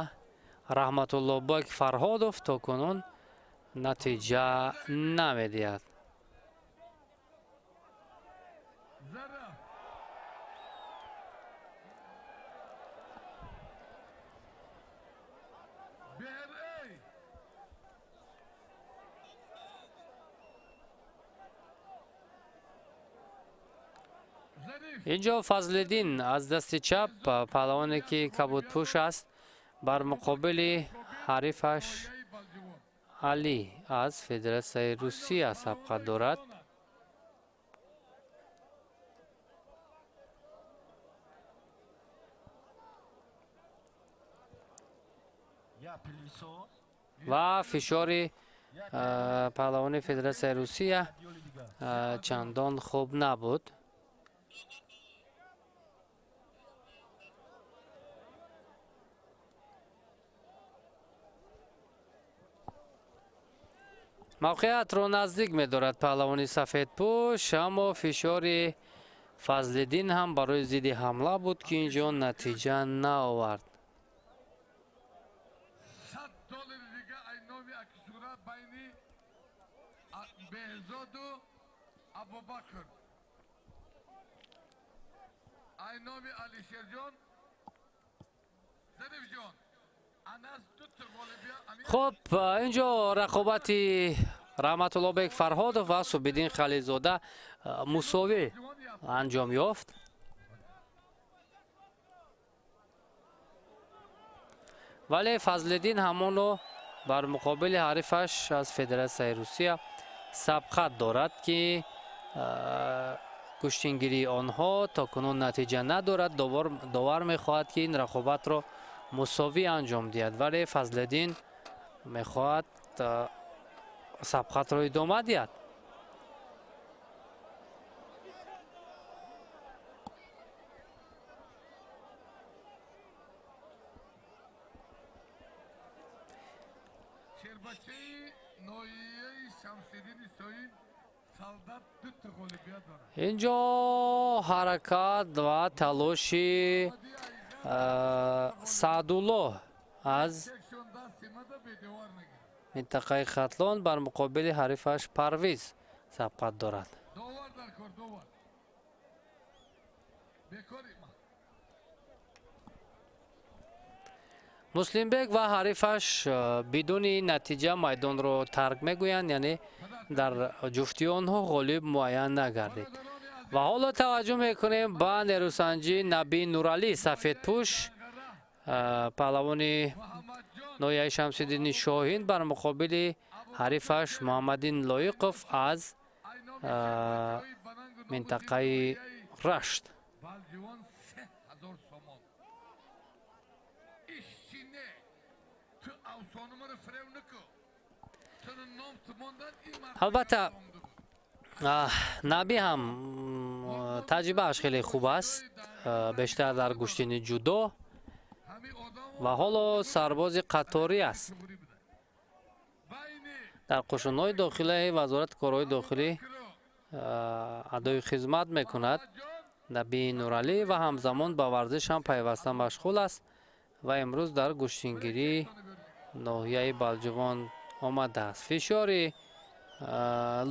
Раҳматуллобек Фарҳодов то кунун натиҷа намедиҳад. Инҷо Фазлиддин аз дасти чап, паҳлавоне, ки кабудпӯш аст, бар муқобили ҳарифаш Алӣ аз Федератсияи Русия сабқат дорад. Ва фишори паҳлавони Федератсияи Русия чандон хуб набуд. Мавқеиятро наздик медорад паҳлавони сафедпӯш, аммо фишори Фазлиддин ҳам барои зидди ҳамла буд, ки инҷо натиҷа наовард. $100 дига ай номи Акисура байни Беҳзоду Абубакр, ай номи Алишерҷон, Зарифҷон. Хуб, инҷо рақобати Раҳматуллобек Фарҳодов ва Субҳиддин Халилзода мусовӣ анҷом ёфт. Вале Фазлиддин ҳамоно бар муқобили ҳарифаш аз Федератсияи Русия сабқат дорад, ки гӯштингирии онҳо то кунун натиҷа надорад. Довар мехоҳад, ки ин рақобатро мусовӣ анҷом диҳад, вале Фазлиддин мехоҳад сабқатро идома диҳад. Инҷо ҳаракат ва талоши Саъдуллоҳ аз минтақаи Хатлон бар муқобили ҳарифаш Парвиз сабқат дорад. Муслимбек ва ҳарифаш бидуни натиҷа майдонро тарк мегӯянд, яъне дар ҷуфти онҳо ғолиб муайян нагардид. Ва ҳоло таваҷҷӯҳ мекунем ба нерӯсанҷи Наби Нуралӣ, сафедпӯш, паҳлавони ноҳияи Шамсиддини Шоҳин бар муқобили ҳарифаш Муҳаммаддин Лоиқов аз минтақаи Рашт. Албатта, Наби ҳам таҷрибааш хеле хуб аст, бештар дар гӯштини ҷудо ва ҳоло сарбози қаторӣ аст. Дар қушунҳои дохилаи Вазорати корҳои дохилӣ адои хизмат мекунад Наби Нуралӣ ва ҳамзамон ба варзиш ҳам пайваста машғул аст ва имрӯз дар гӯштингирии ноҳияи Балҷувон омадааст. Фишори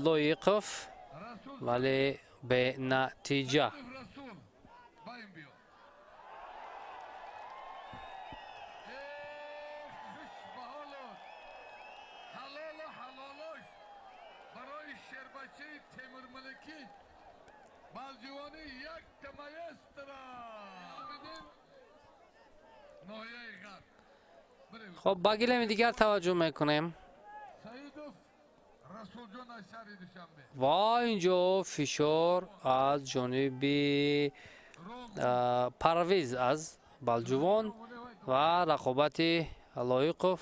Лоиқов, вале бенатиҷа. Хоб, ба гилеми дигар таваҷҷӯҳ мекунем. Ва инҷо фишор аз ҷониби Парвиз аз Балҷувон ва рақобати Лоиқов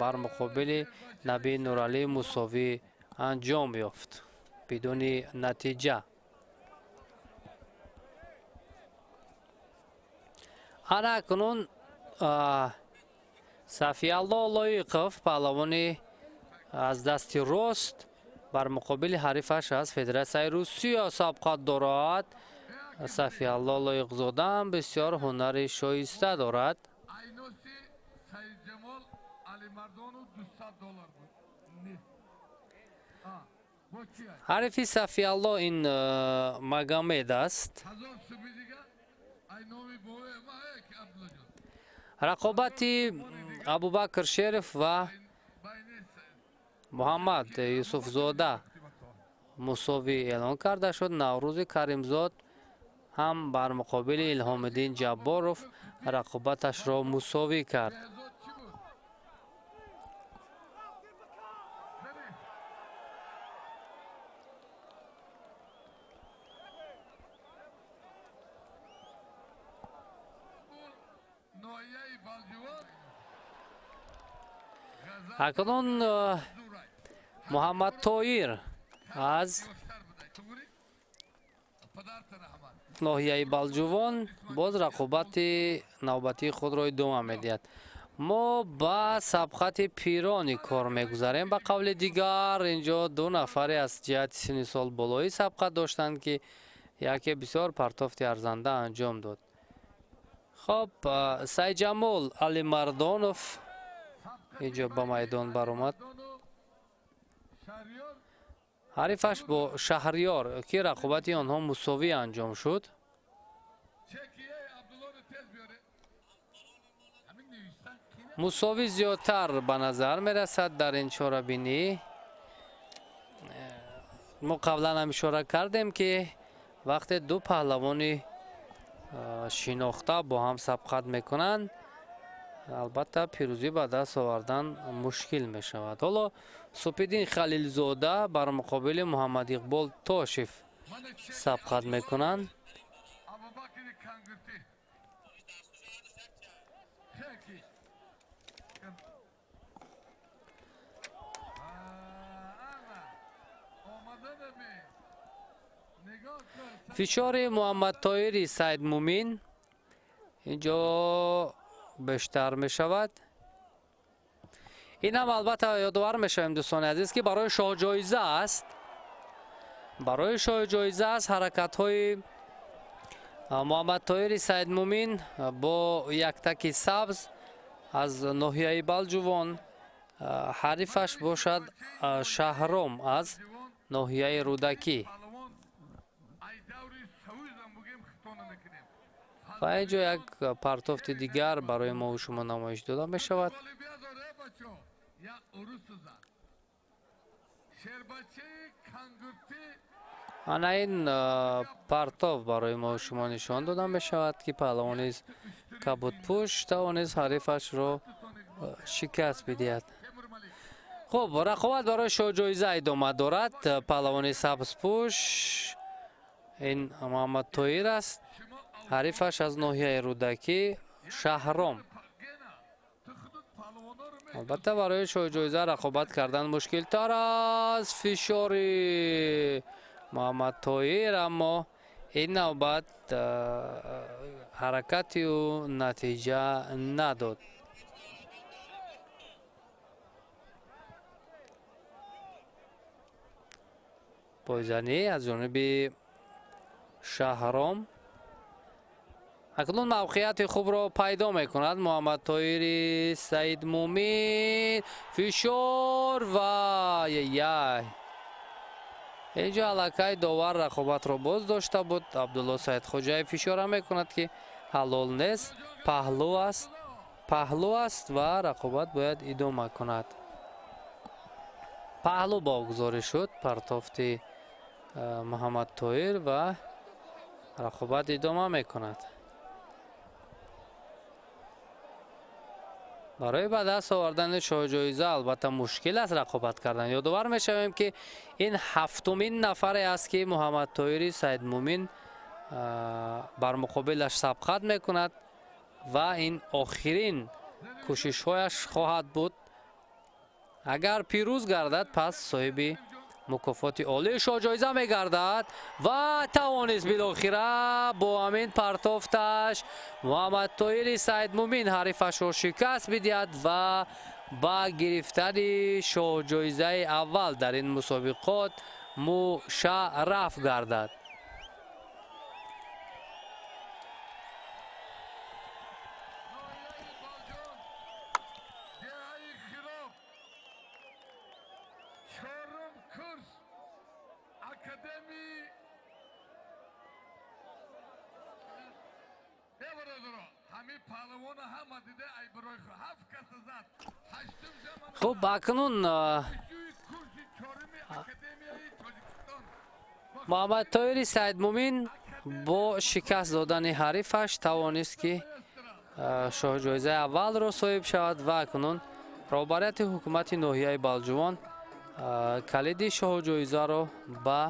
бар муқобили Наби Нуралӣ мусовӣ анҷом ёфт бидуни натиҷа. Ана акнун Сафиалло Лоиқов, паҳлавони аз дасти рост, бар муқобили ҳарифаш аз Федератсияи Русия сабқат дорад. Сафиалло Лоиқзодаам бисёр ҳунари шоиста дорад. Ҳарифи Сафиалло ин Магомед аст. Рақобати Абубакр Шериф ва Муҳаммад Юсуфзода мусовӣ эълон карда шуд. Наврӯзи Каримзод ҳам бар муқобили Илҳомиддин Ҷабборов рақобаташро мусовӣ кард. Акнун Муҳаммад Тоир аз ноҳияи Балҷувон боз рақобати навбатии худро идома медиҳад. Мо ба сабқати пирони кор мегузарем. Ба қавли дигар, инҷо ду нафаре аз ҷиҳати синни сол болоӣ сабқат доштанд, ки яке бисёр партофти арзанда анҷом дод. Хоб, Сайҷамол Алимардонов инҷо ба майдон баромад. Ҳарифаш бо Шаҳриёр, ки рақобати онҳо мусовӣ анҷом шуд. Мусовӣ зиёдтар ба назар мерасад дар ин чорабинӣ. Мо қаблан ҳам ишора кардем, ки вақте ду паҳлавони шинохта бо ҳам сабқат мекунанд, Албатта, пирӯзӣ ба даст овардан мушкил мешавад. Ҳоло Супиддин Халилзода бар муқобили Муҳаммад Иқбол Тошев сабқат мекунанд. Фишори Муҳаммадтоири Саидмумин инҷо бештар мешавад. Ин ҳам албатта ёдовар мешавем, дӯстони азиз, ки барои шоҳҷоиза аст. Барои шоҳҷоиза аст. Ҳаракатҳои Муҳаммадтоири Саидмумин бо яктаки сабз аз ноҳияи Балҷувон, ҳарифаш бошад Шаҳром аз ноҳияи Рӯдакӣ. Ва инҷо як партофти дигар барои мову шумо намоиш дода мешавад. Ана ин партоф барои мову шумо нишон дода мешавад, ки паҳлавони кабудпӯш тавонист ҳарифашро шикаст бидиҳад. Хуб, рақобат барои шоҳҷоиза идома дорад. Паҳлавони сабзпӯш ин Муҳаммад Тоир аст, ҳарифаш аз ноҳияи Рӯдакӣ Шаҳром. Албатта, барои шоҳҷоиза рақобат кардан мушкилтар аст. Фишори Муҳаммад Тоир, аммо ин навбат ҳаракати ӯ натиҷа надод. Пойзанӣ аз ҷониби Шаҳром. Акнун мавқеияти хубро пайдо мекунад Муҳаммад Тоири Саидмумин. Фишор ва яй. Инҷо аллакай довар рақобатро боз дошта буд. Абдулло Саидхоҷаев ишора мекунад, ки ҳалол нест, паҳлӯ аст, паҳлӯ аст ва рақобат бояд идома кунад. Паҳлӯ богузорӣ шуд партофти Муҳаммад Тоир ва рақобат идома мекунад. Барои ба даст овардани шоҳҷоиза албатта мушкил аст рақобат кардан. Ёдовар мешавем, ки ин ҳафтумин нафаре аст, ки Муҳаммад Тоири Саидмумин бар муқобилаш сабқат мекунад ва ин охирин кӯшишҳояш хоҳад буд. Агар пирӯз гардад, пас соҳиби мукофоти олии шоҳҷоиза мегардад ва тавонист билохира бо ҳамин партофташ Муҳаммад Тоири Саидмумин ҳарифашро шикаст бидиҳад ва ба гирифтани шоҳҷоизаи аввал дар ин мусобиқот мушарраф гардад. Хуб, акнун Муҳаммад Тоири Саидмумин бо шикаст додани ҳарифаш тавонист, ки шоҳҷоизаи аввалро соҳиб шавад ва акнун роҳбарияти ҳукумати ноҳияи Балҷувон калиди шоҳҷоизаро ба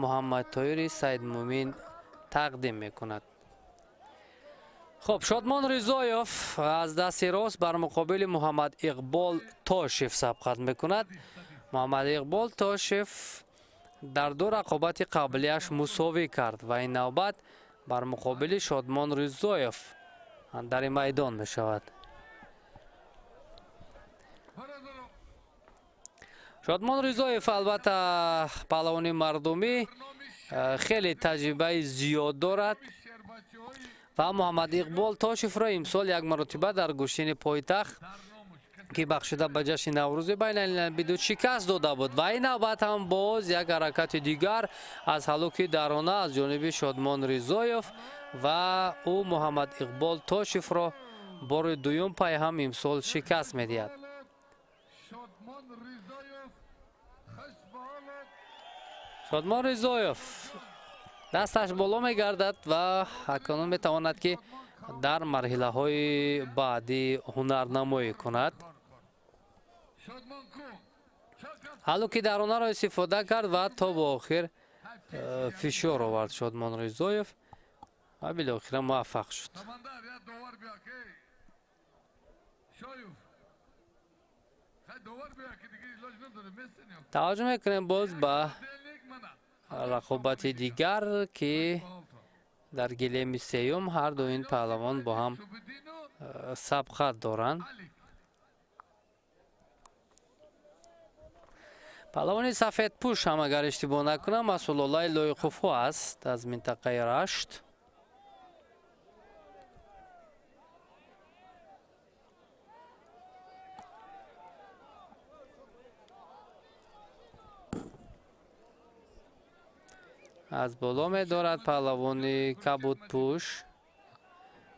Муҳаммад Тоири Саидмумин тақдим мекунад. Хуб, Шодмон Ризоев аз дасти рост бар муқобили Муҳаммад Иқбол Тошев сабқат мекунад. Муҳаммад Иқбол Тошев дар ду рақобати қаблияш мусовӣ кард ва ин навбат бар муқобили Шодмон Ризоев дар ин майдон мешавад. Шодмон Ризоев албатта паҳлавони мардумӣ, хеле таҷрибаи зиёд дорад ва Муҳаммад Иқбол Тошевро имсол як маротиба дар гӯштини пойтахт, ки бахшида ба ҷашни Наврӯзи байналмилалӣ буд, шикаст дода буд ва ин навбат ҳам боз як ҳаракати дигар аз ҳалуки дарона аз ҷониби Шодмон Ризоев ва ӯ Муҳаммад Иқбол Тошевро бори дуюм пайҳам имсол шикаст медиҳад. Шодмон Ризоев дасташ боло мегардад ва акнун метавонад, ки Дар марҳилаҳои баъдӣ ҳунарнамоӣ кунад. Ҳалло ки даронаро истифода кард ва то ба охир фишор овард Шодмон Ризоев ва билохира муваффақ шуд. Таваҷҷӯҳ мекунем боз ба рақобати дигар, ки дар гилеми сеюм ҳар ду ин паҳлавон бо ҳам сабқат доранд. Паҳлавони сафедпӯш ҳам, агар иштибоҳ накунам, аз сулолаи Лоиқуфо аст, аз минтақаи Рашт. Аз боло медорад паҳлавони кабудпӯш,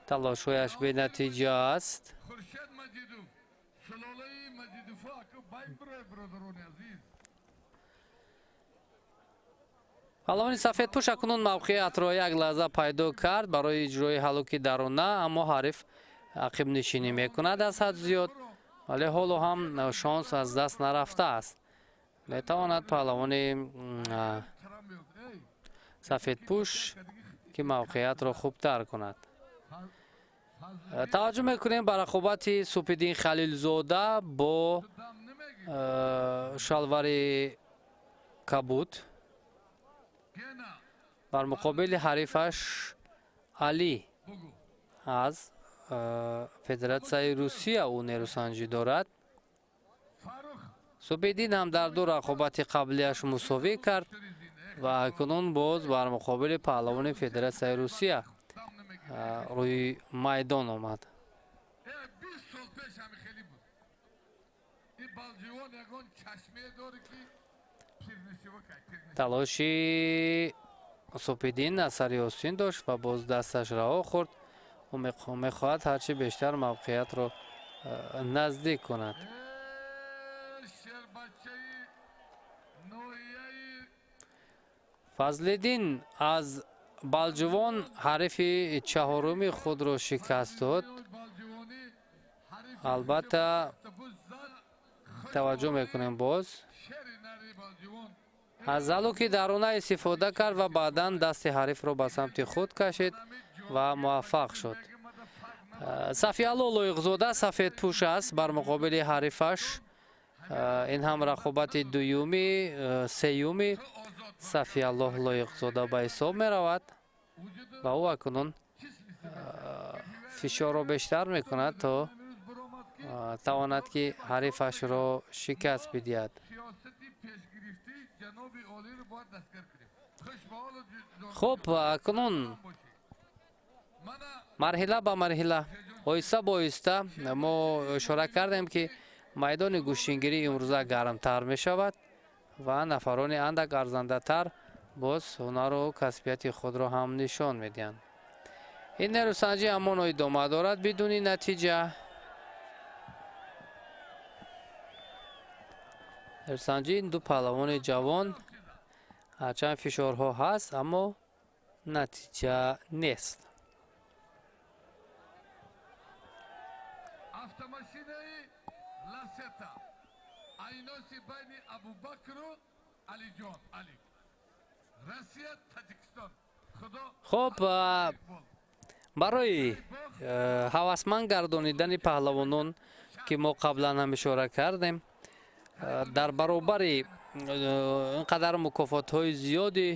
талошҳояш бенатиҷа аст. Паҳлавони сафедпӯш акнун мавқеиятро як лаҳза пайдо кард барои иҷрои ҳаллуки дарона, аммо ҳариф ақибнишинӣ мекунад аз ҳад зиёд, вале ҳоло ҳам шонс аз даст нарафтааст. Метавонад паҳлавони сафедпӯш ки мавқеиятро хубтар кунад. Таваҷҷӯҳ мекунем ба рақобати Супиддин Халилзода бо шалвари кабуд бар муқобили ҳарифаш Алӣ аз Федератсияи Русия ӯ нерӯсанҷӣ дорад. Супиддин ҳам дар ду рақобати қаблияш мусовӣ кард ва акнун боз бар муқобили паҳлавони Федератсияи Русия рӯи майдон омад. Талоши Супиддин асари остин дошт ва боз дасташ раҳо хӯрд. Ӯ мехоҳад ҳарчи бештар мавқеиятро наздик кунад. Фазлиддин аз Балҷувон ҳарифи чаҳоруми худро шикаст дод. Албатта, таваҷҷӯҳ мекунем боз. Аз залуки дарона истифода кард ва баъдан дасти ҳарифро ба самти худ кашид ва муваффақ шуд. Сафиалло Лоиқзода сафедпӯш аст бар муқобили ҳарифаш. Ин ҳам рақобати дуюми, сеюми Сафиаллоҳ Лоиқзода ба ҳисоб меравад ва ӯ акнун фишорро бештар мекунад то тавонад ки ҳарифашро шикаст бидиҳад. Хуб, акнун марҳила ба марҳила, оҳиста ба оҳиста мо ишора кардем, ки майдони гӯштингирӣ имрӯза гармтар мешавад ва нафарони андак арзандатар боз ҳунару касбияти худро ҳам нишон медиҳанд. Ин нерӯсанҷӣ ҳамоно идома дорад бидуни натиҷа. Нерӯсанҷӣ ин ду паҳлавони ҷавон, ҳарчанд фишорҳо ҳаст, аммо натиҷа нест. Автомашинаи Ласета айноси байни Абубакру Алиҷон Алик, Россия, Таҷикистон. Худо. Хуб, барои ҳавасманд гардонидани паҳлавонон, ки мо қаблан ҳам ишора кардем, дар баробари ин қадар мукофотҳои зиёди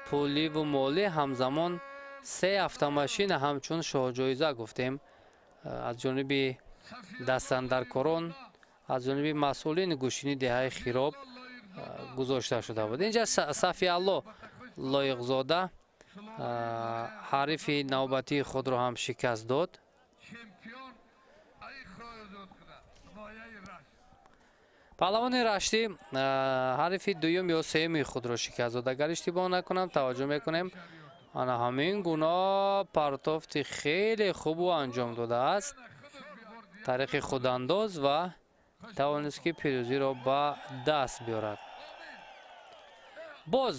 пуливу молӣ, ҳамзамон се автомашина ҳамчун шоҳҷоиза гуфтем, аз ҷониби дастандаркорон, аз ҷониби масъулини гӯштини деҳаи Хироб гузошта шуда буд. Инҷа Сафиалло Лоиқзода ҳарифи навбатии худро ҳам шикаст дод. Паҳлавони Раштӣ ҳарифи дуюм ё сеюми худро шикаст дод. Агар иштибоҳ накунам, таваҷҷӯҳ мекунем, ана ҳамин гуна партофти хеле хубу анҷом додааст тариқи худандоз ва тавонист, ки пирӯзиро ба даст биёрад. Боз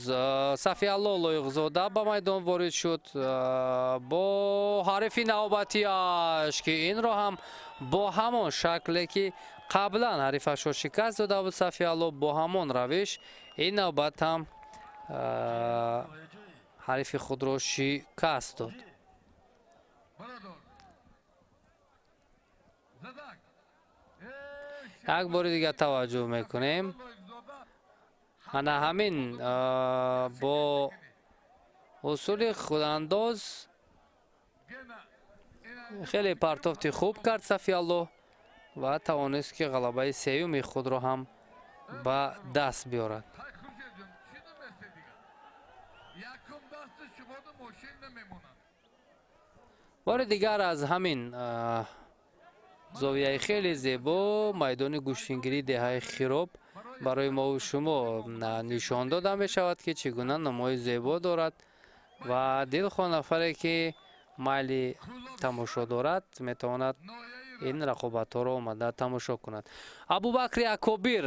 Сафиалло Лоиқзода ба майдон ворид шуд бо ҳарифи навбатиаш, ки инро ҳам бо ҳамон шакле, ки қаблан ҳарифашро шикаст дода буд, Сафиалло бо ҳамон равиш ин навбат ҳам ҳарифи худро шикаст дод. Як бори дигар таваҷҷӯҳ мекунем. Ана ҳамин бо усули худандоз хеле партофти хуб кард Сафиалло ва тавонист, ки ғалабаи сеюми худро ҳам ба даст биёрад. Бори дигар аз ҳамин зовияи хеле зебо майдони гӯштингирии деҳаи Хироб барои мову шумо нишон дода мешавад, ки чӣ гуна намои зебо дорад ва дилхоҳ нафаре, ки майли тамошо дорад, метавонад ин рақобатҳоро омада тамошо кунад. Абубакри Акобир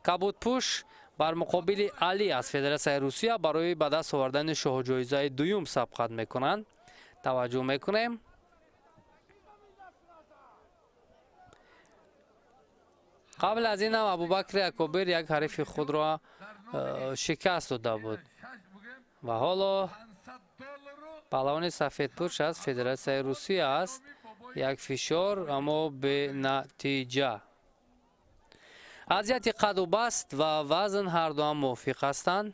кабудпӯш бар муқобили Али аз Федератсияи Русия барои ба даст овардани шоҳҷоизаи дуюм сабқат мекунанд. Таваҷҷӯҳ мекунем. Қабл аз ин ҳам Абубакри Акобир як ҳарифи худро шикаст дода буд ва ҳоло паҳлавони сафедпӯш аз Федератсияи Русия аст. Як фишор, аммо бенатиҷа. Аз ҷиҳати қаду баст ва вазн ҳар дуам мувофиқ ҳастанд.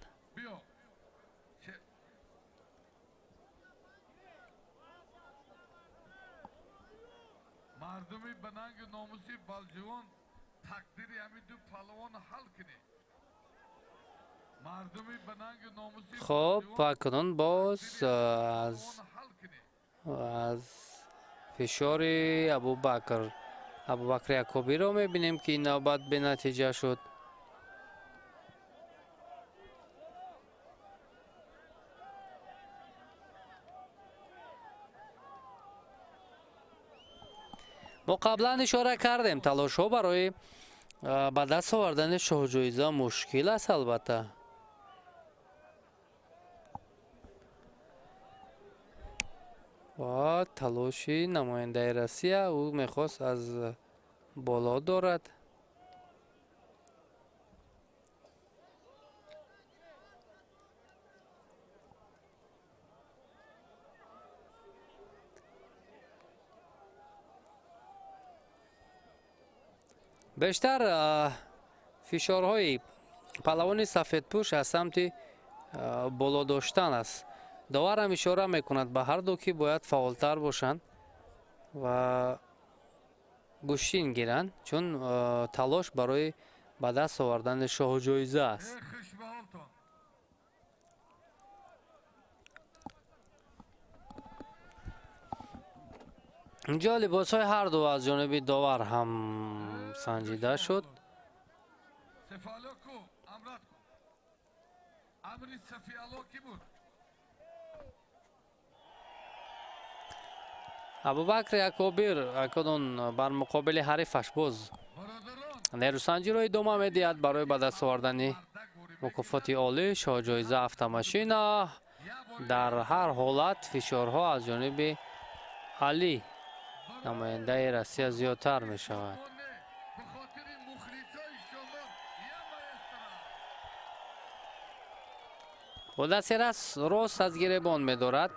Мардуми ба нангу номуси Балҷувон тақдири ҳамин ду паҳлавонро ҳал кунед. Мардуми ба нангу номуси Хоб, акнун боз аз фишори Абубакр, Абубакри Акобирро мебинем, ки ин навбат бенатиҷа шуд. Мо қаблан ишора кардем, талошҳо барои ба даст овардани шоҳҷоиза мушкил аст, албатта. Ва талоши намояндаи Россия, ӯ мехост аз боло дорад. Бештар фишорҳои паҳлавони сафедпӯш аз самти боло доштан аст. Доварам ишора мекунад ба ҳар ду, ки бояд фаъолтар бошанд ва гӯштин гиранд, чун талош барои ба даст овардани шоҳҷоиза аст. Инҷо либосҳои ҳар ду аз ҷониби довар ҳам санҷида шуд. Абубакр Акобир акнун бар муқобили ҳарифаш боз нерӯсанҷиро идома медиҳад барои ба даст овардани мукофоти олӣ, шоҳҷоиза автомашина. Дар ҳар ҳолат фишорҳо аз ҷониби Али, намояндаи Россия, зиёдтар мешавад. Бо дасти рост аз гиребон медорад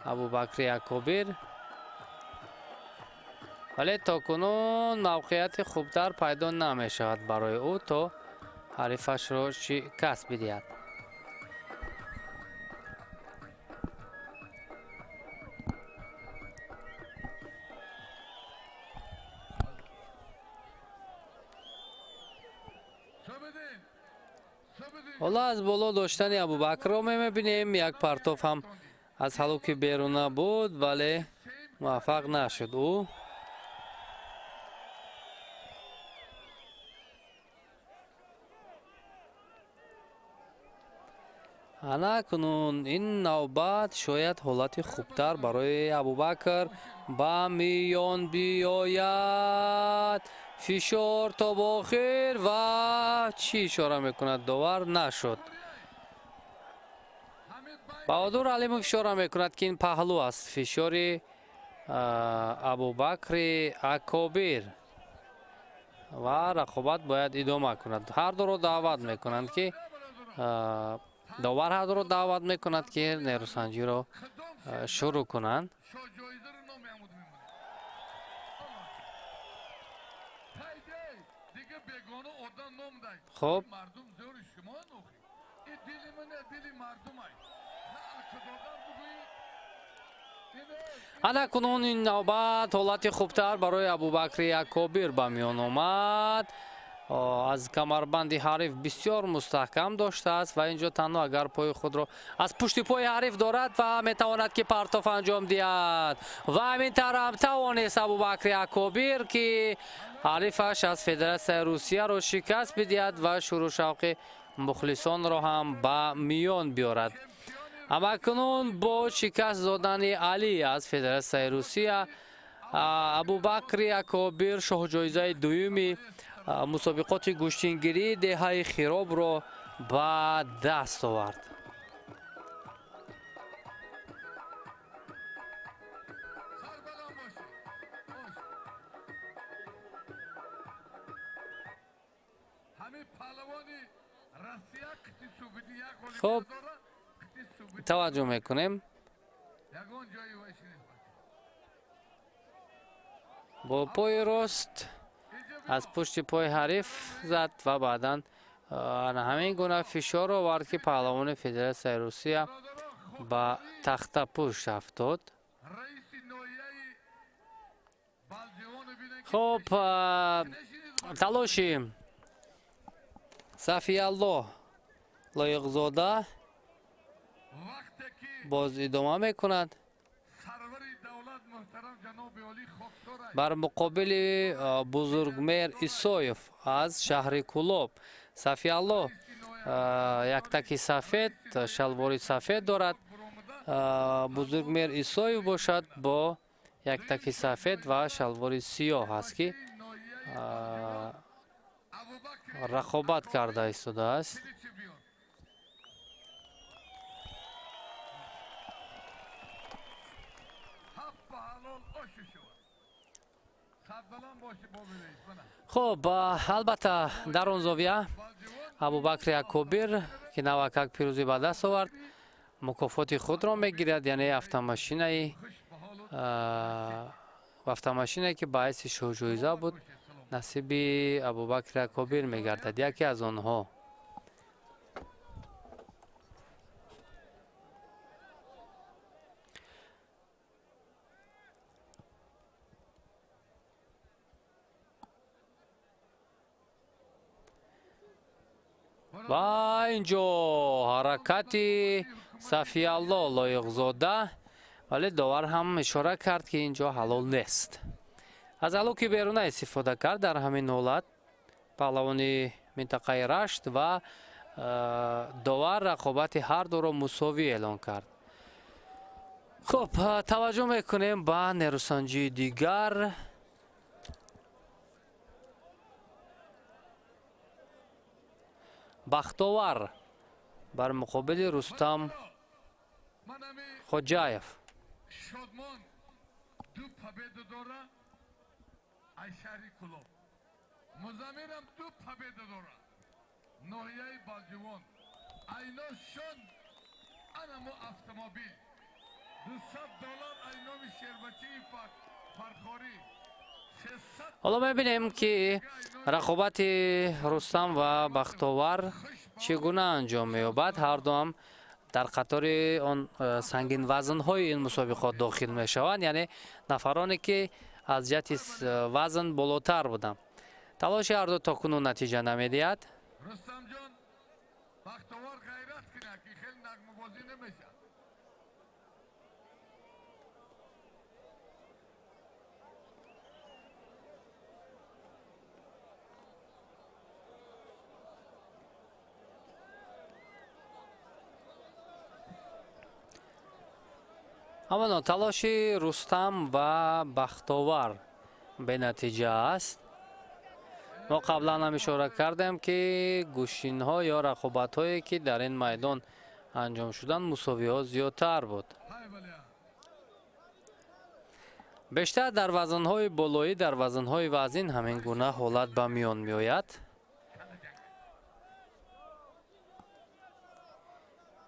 Абубакри Акобир, вале то кунун мавқеияти хубтар пайдо намешавад барои ӯ, то ҳарифашро шикаст бидиҳад. Ҳоло аз боло доштани Абубакрро мебинем. Як партоф ҳам аз ҳалуки беруна буд, вале муваффақ нашуд ӯ. Ана кунун ин навбат шояд ҳолати хубтар барои Абубакр ба миён биёяд. Фишор то ба охир ва чӣ ишора мекунад довар, нашуд. Баҳодур Алимов ишора мекунад, ки ин паҳлӯ аст, фишори Абубакри Акобир ва рақобат бояд идома кунад. Ҳар дуро даъват мекунанд, ки довар ҳар дуро даъват мекунад, ки нерӯсанҷиро шурӯъ кунанд. Хуб, ана кунун ин навбат ҳолати хубтар барои Абубакри Акобир ба миён омад. Аз камарбанди ҳариф бисёр мустаҳкам доштааст ва инҷо танҳо агар пои худро аз пушти пои ҳариф дорад ва метавонад, ки партоф анҷом диҳад. Ва ҳамин тарам тавонист Абубакри Акобир, ки ҳарифаш аз Федератсияи Русияро шикаст бидиҳад ва шурӯъ шавқи мухлисонро ҳам ба миён биёрад. Амакунун бо шикаст додани Али аз Федератсияи Русия, Абубакри Акобир шоҳҷоизаи дуюми мусобиқоти гӯштингирии деҳаи Хиробро ба даст овард. Хуб, таваҷҷӯҳ мекунем. Бо пои рост аз пушти пои ҳариф зад ва баъдан ҳамин гуна фишор овард, ки паҳлавони Федератсияи Русия ба тахтапушт афтод. Хуб, талоши Сафиаллоҳ Лоиқзода боз идома мекунад. Бар муқобили Бузургмер Исоев аз шаҳри Кулоб. Сафиалло яктаки сафед, шалвори сафед дорад. Бузургмер Исоев бошад, бо яктаки сафед ва шалвори сиёҳ аст, ки рақобат карда истодааст. Хуб, албатта, дар он зовия Абубакри Акобир, ки навакак пирӯзӣ ба даст овард, мукофоти худро мегирад, яъне автомашинае, ки ба ҳайси шоҳҷоиза буд, насиби Абубакри Акобир мегардад, яке аз онҳо. Ва инҷо ҳаракати Сафиалло Лоиқзода, вале довар ҳам ишора кард, ки инҷо ҳалол нест. Аз алуки беруна истифода кард дар ҳамин ҳолат паҳлавони минтақаи Рашт ва довар рақобати ҳар дуро мусовӣ эълон кард. Хуб, таваҷҷӯҳ мекунем ба нерӯсанҷии дигар. Бахтовар бар муқобили Рустам Хоҷаев. Шодмон ду победа дора ай шаҳри Кулоб, Музамирам ду победа дора, ноҳияи Балҷувон. Айно шон анамо автомобил 200 доллар ай номи шербачии Фархорӣ. Ҳоло мебинем, ки рақобати Рустам ва Бахтовар чӣ гуна анҷом меёбад. Ҳар дуам дар қатори он сангинвазнҳои ин мусобиқот дохил мешаванд, яъне нафароне, ки аз ҷиҳати вазн болотар буданд. Талоши ҳарду то кунун натиҷа намедиҳад. Рустамҷон, Бахтовар ғайрат кунад, ки хеле нағмабозӣ намешавад. Ҳамоно талоши Рустам ва Бахтовар бенатиҷа аст. Мо қаблан ҳам ишора кардем, ки гӯштинҳо ё рақобатҳое, ки дар ин майдон анҷом шуданд, мусовиҳо зиёдтар буд. Бештар дар вазнҳои болоӣ, дар вазнҳои вазин ҳамин гуна ҳолат ба миён меояд,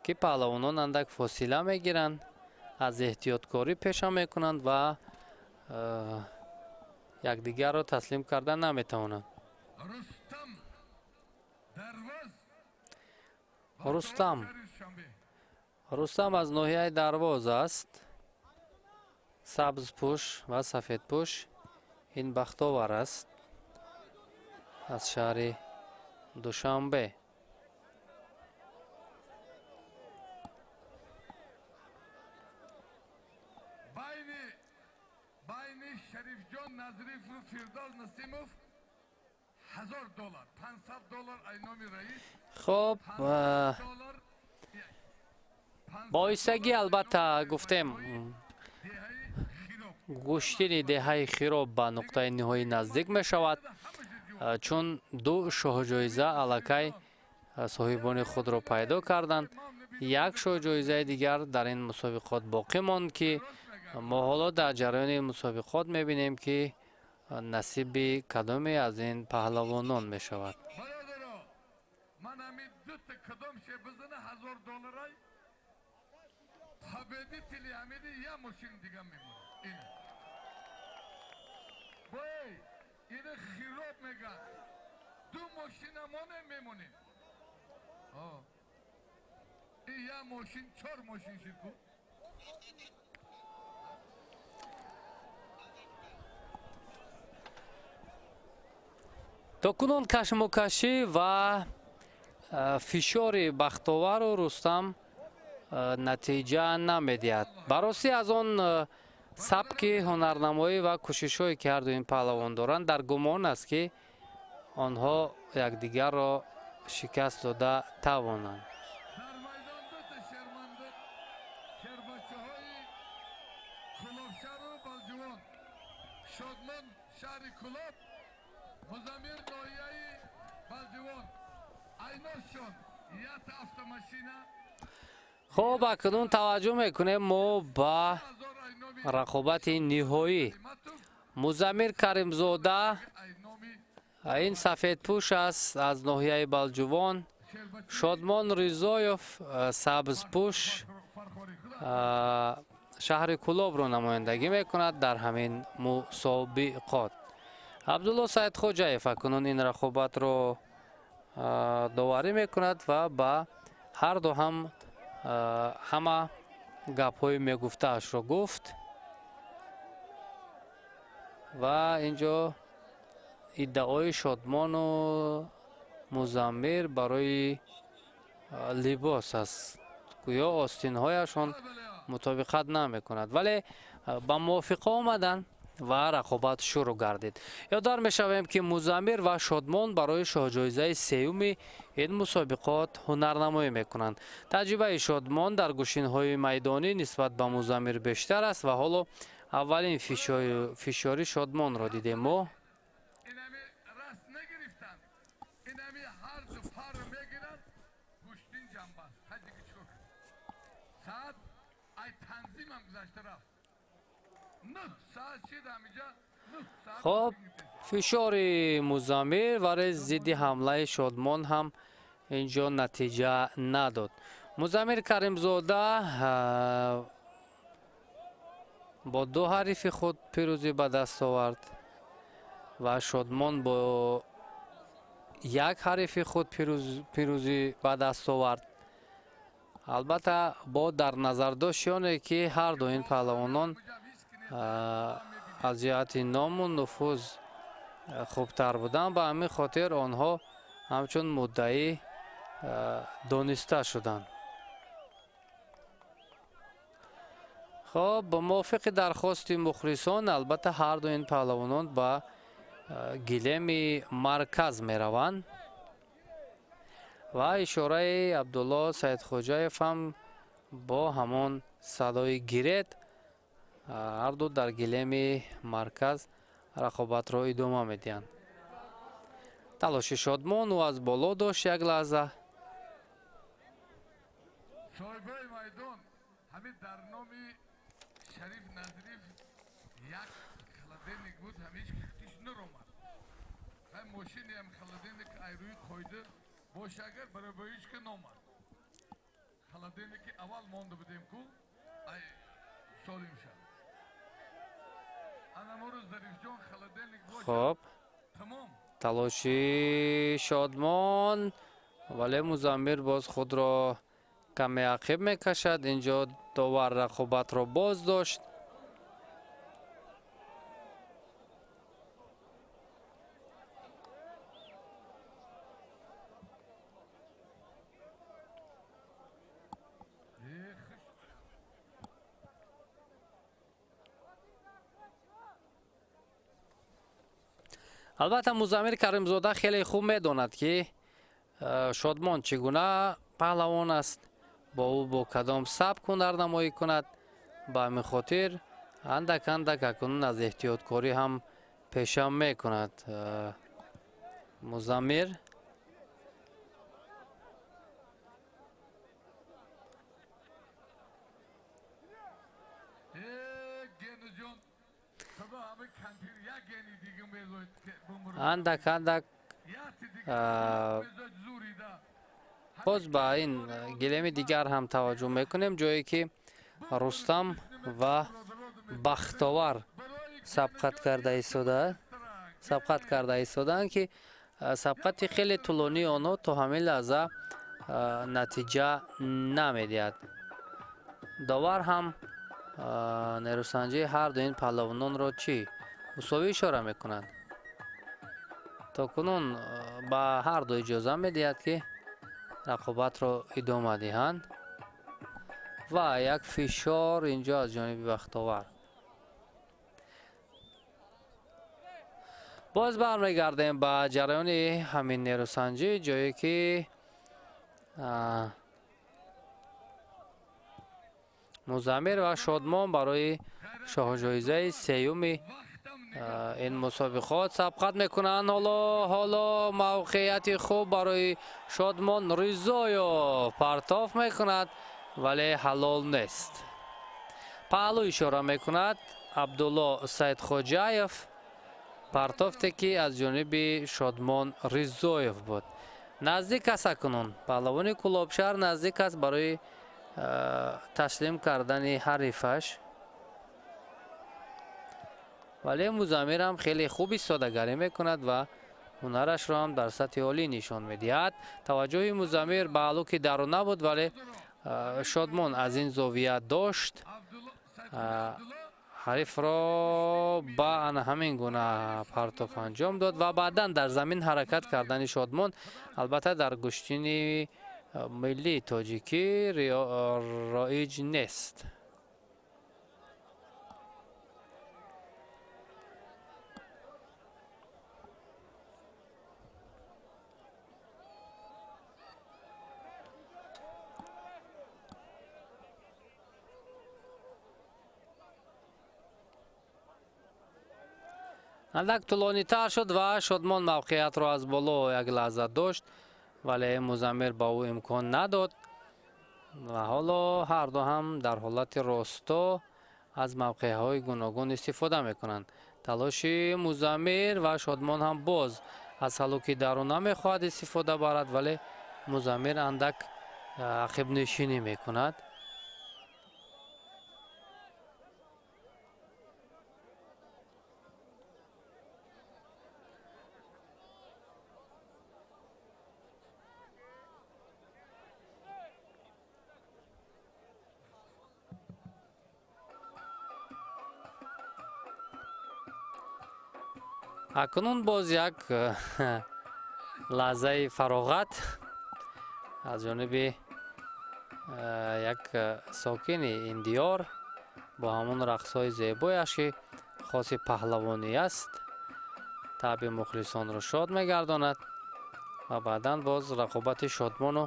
ки паҳлавонон андак фосила мегиранд, аз эҳтиёткорӣ пеша мекунанд ва якдигарро таслим карда наметавонанд. Рустам аз ноҳияи Дарвоз аст. Сабзпӯш ва сафедпӯш. Ин Бахтовар аст аз шаҳри Душанбе. Байни Шарифҷон Назрифу Фирдавс Насимов $1000, $500 ай номи раис. Хоб, боистагӣ албатта гуфтем, гӯштини деҳаи Хироб ба нуқтаи ниҳоӣ наздик мешавад, чун ду шоҳҷоиза аллакай соҳибони худро пайдо карданд. Як шоҳҷоизаи дигар дар ин мусобиқот боқӣ монд, ки мо ҳоло дар ҷараёни мусобиқот мебинем, ки насиби кадоме аз ин паҳлавонон мешавад. То кунун кашмокашӣ ва фишори Бахтовару Рустам натиҷа намедиҳад. Баросӣ аз он сабки ҳунарнамоӣ ва кӯшишҳое, ки ҳарду ин паҳлавон доранд, дар гумон аст, ки онҳо якдигарро шикаст дода тавонанд. Хуб, акнун таваҷҷӯҳ мекунем мо ба рақобати ниҳоӣ. Музаммир Каримзода, ин сафедпӯш аст аз ноҳияи Балҷувон. Шодмон Ризоев, сабзпӯш, шаҳри Кулобро намояндагӣ мекунад дар ҳамин мусобиқот. Абдулло Саидхоҷаев акнун ин рақобатро доварӣ мекунад ва ба ҳарду ҳам ҳама гапҳои мегуфтаашро гуфт ва инҷо иддаои Шодмону Музаммир барои либос аст. Гӯё остинҳояшон мутобиқат намекунад, вале ба мувофиқа омаданд ва рақобат шурӯъ гардид. Ёдовар мешавем, ки Музаммир ва Шодмон барои шоҳҷоизаи сеюми ин мусобиқот ҳунарнамоӣ мекунанд. Таҷрибаи Шодмон дар гӯшинҳои майдонӣ нисбат ба Музаммир бештар аст ва ҳоло аввалин фишори Шодмонро дидем мо. Хоб, фишори Музаммир вале зидди ҳамлаи Шодмон ҳам инҷо натиҷа надод. Музаммир Каримзода бо ду ҳарифи худ пирӯзӣ ба даст овард ва Шодмон бо як ҳарифи худ пирӯзӣ ба даст овард. Албатта, бо дар назардошти оне, ки ҳарду ин паҳлавонон аз ҷиҳати ному нуфуз хубтар буданд, ба ҳамин хотир онҳо ҳамчун муддаӣ дониста шуданд. Хоб, бо мувофиқи дархости мухлисон, албатта ҳарду ин паҳлавонон ба гилеми марказ мераванд ва ишораи Абдулло Саидхоҷаев ҳам бо ҳамон садои гирет ҳарду дар гилеми марказ рақобатро идома медиҳанд. Талоши Шодмон ӯ аз боло дошт як лаҳза. Соҳибои майдон ҳамин дар номи Шариф Назриев як холодильник буд, ҳамеч хитиш наромад. Ҳай мошиниам холодильник айрӯи қоида боша, агар барои ҳеч ка номад. Холодильники аввал монда будем ку, ай солим шад. Анамору Зарифҷон холодильник боша. Хоб. Тамом. Талоши Шодмон, вале Музаммир боз худро каме ақиб мекашад. Инҷо довар рақобатро боз дошт. Албатта Музаммир Каримзода хеле хуб медонад, ки Шодмон чӣ гуна паҳлавон аст, бо ӯ бо кадом сабк ҳунарнамоӣ кунад. Ба ҳамин хотир андак андак акнун аз эҳтиёткорӣ ҳам пеша мекунад Музаммир. Андак андак боз ба ин гилеми дигар ҳам таваҷҷӯҳ мекунем, ҷое ки Рустам ва Бахтовар сабқат карда истодаанд, ки сабқати хеле тӯлонии онҳо то ҳамин лаҳза натиҷа намедиҳад. Довар ҳам нерӯсанҷии ҳар ду ин паҳлавононро чӣ мусовӣ ишора мекунад. То кунун ба ҳар ду иҷоза медиҳад, ки рақобатро идома диҳанд ва як фишор инҷо аз ҷониби Бахтовар. Боз бармегардем ба ҷараёни ҳамин нерӯсанҷӣ, ҷое ки Музаммир ва Шодмон барои шоҳҷоизаи сеюми ин мусобиқот сабқат мекунанд. Ҳоло мавқеияти хуб барои Шодмон. Ризоев партоф мекунад, вале ҳалол нест. Паҳлӯ ишора мекунад Абдулло Саидхоҷаев, партофте ки аз ҷониби Шодмон Ризоев буд. Наздик аст акнун паҳлавони Кӯлобшаҳр, наздик аст барои таслим кардани ҳарифаш, вале Музаммир ҳам хеле хуб истодагарӣ мекунад ва ҳунарашро ҳам дар сатҳи олӣ нишон медиҳад. Таваҷҷӯҳи Музаммир ба ҳалуки дарун набуд, вале Шодмон аз ин зовия дошт ҳарифро ба ана ҳамин гуна партоф анҷом дод ва баъдан дар замин ҳаракат кардани Шодмон албатта дар гӯштини миллии тоҷикӣ роиҷ нест. Андак тӯлонитар шуд ва Шодмон мавқеиятро аз боло як лаҳза дошт, вале Музаммир ба ӯ имкон надод ва ҳоло ҳар ду ҳам дар ҳолати росто аз мавқеъҳои гуногун истифода мекунанд. Талоши Музаммир ва Шодмон ҳам боз аз ҳалуки дарун намехоҳад истифода барад, вале Музаммир андак ақибнишинӣ мекунад. Акнун боз як лаҳзаи фароғат аз ҷониби як сокини ин диёр бо ҳамон рақсҳои зебояш, ки хоси паҳлавонӣ аст, таъби мухлисонро шод мегардонад ва баъдан боз рақобати Шодмону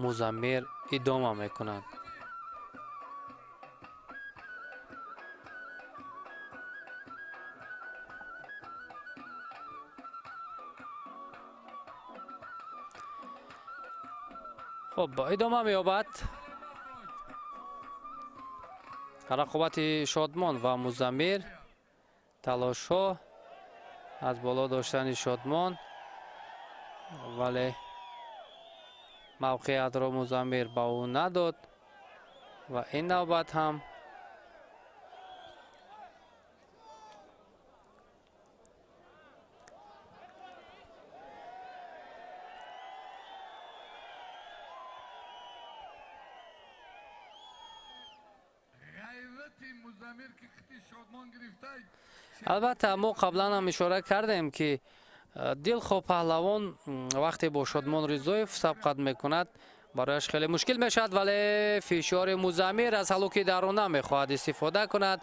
Музаммир идома мекунад. Хуб, идома меёбад рақобати Шодмон ва Музаммир. Талошҳо аз боло доштани Шодмон, вале мавқеиятро Музаммир ба ӯ надод ва ин навбат ҳам албатта мо қаблан ҳам ишора кардем, ки Дилхоҳ паҳлавон вақте бо Шодмон Ризоев сабқат мекунад, барояш хеле мушкил мешавад, вале фишори Музаммир аз ҳалуки дарона мехоҳад истифода кунад.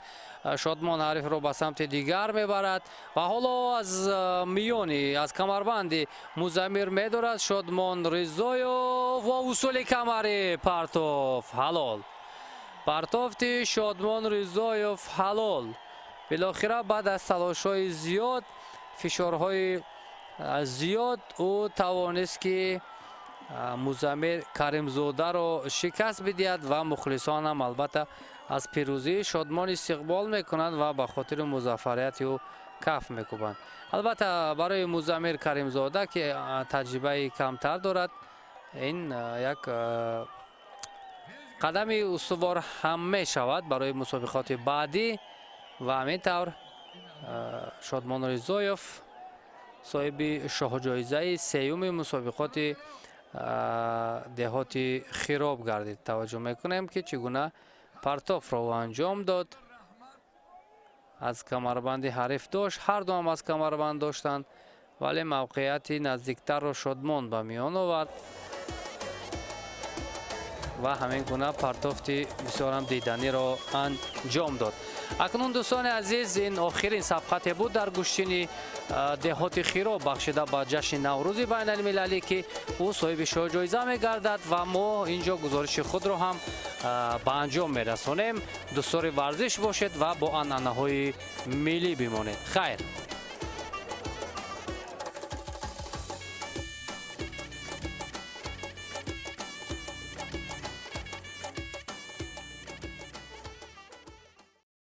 Шодмон ҳарифро ба самти дигар мебарад ва ҳоло аз миёни аз камарбанди Музаммир медорад Шодмон Ризоев ва усули камари партоф ҳалол. Партофти Шодмон Ризоев ҳалол. Билохира баъд аз талошҳои зиёд, фишорҳои зиёд, ӯ тавонист, ки Музаммир Каримзодаро шикаст бидиҳад ва мухлисон ҳам албатта аз пирӯзии Шодмон истиқбол мекунанд ва ба хотири музаффарияти ӯ каф мекӯбанд. Албатта барои Музаммир Каримзода, ки таҷрибаи камтар дорад, ин як қадами устувор ҳам мешавад барои мусобиқоти баъдӣ. Ва ҳамин тавр Шодмон Ризоев соҳиби шоҳҷоизаи сеюми мусобиқоти деҳоти Хироб гардид. Таваҷҷӯҳ мекунем, ки чӣ гуна партофро ӯ анҷом дод. Аз камарбанди ҳариф дошт, ҳар дуам аз камарбанд доштанд, вале мавқеияти наздиктарро Шодмон ба миён овард ва ҳамин гуна партофти бисёрам диданиро анҷом дод. Акнун, дӯстони азиз, ин охирин сабқате буд дар гӯштини деҳоти Хироб, бахшида ба ҷашни Наврӯзи байналмилалӣ, ки ӯ соҳиби шоҳҷоиза мегардад ва мо инҷо гузориши худро ҳам ба анҷом мерасонем. Дӯстдори варзиш бошед ва бо анъанаҳои миллӣ бимонед. Хайр.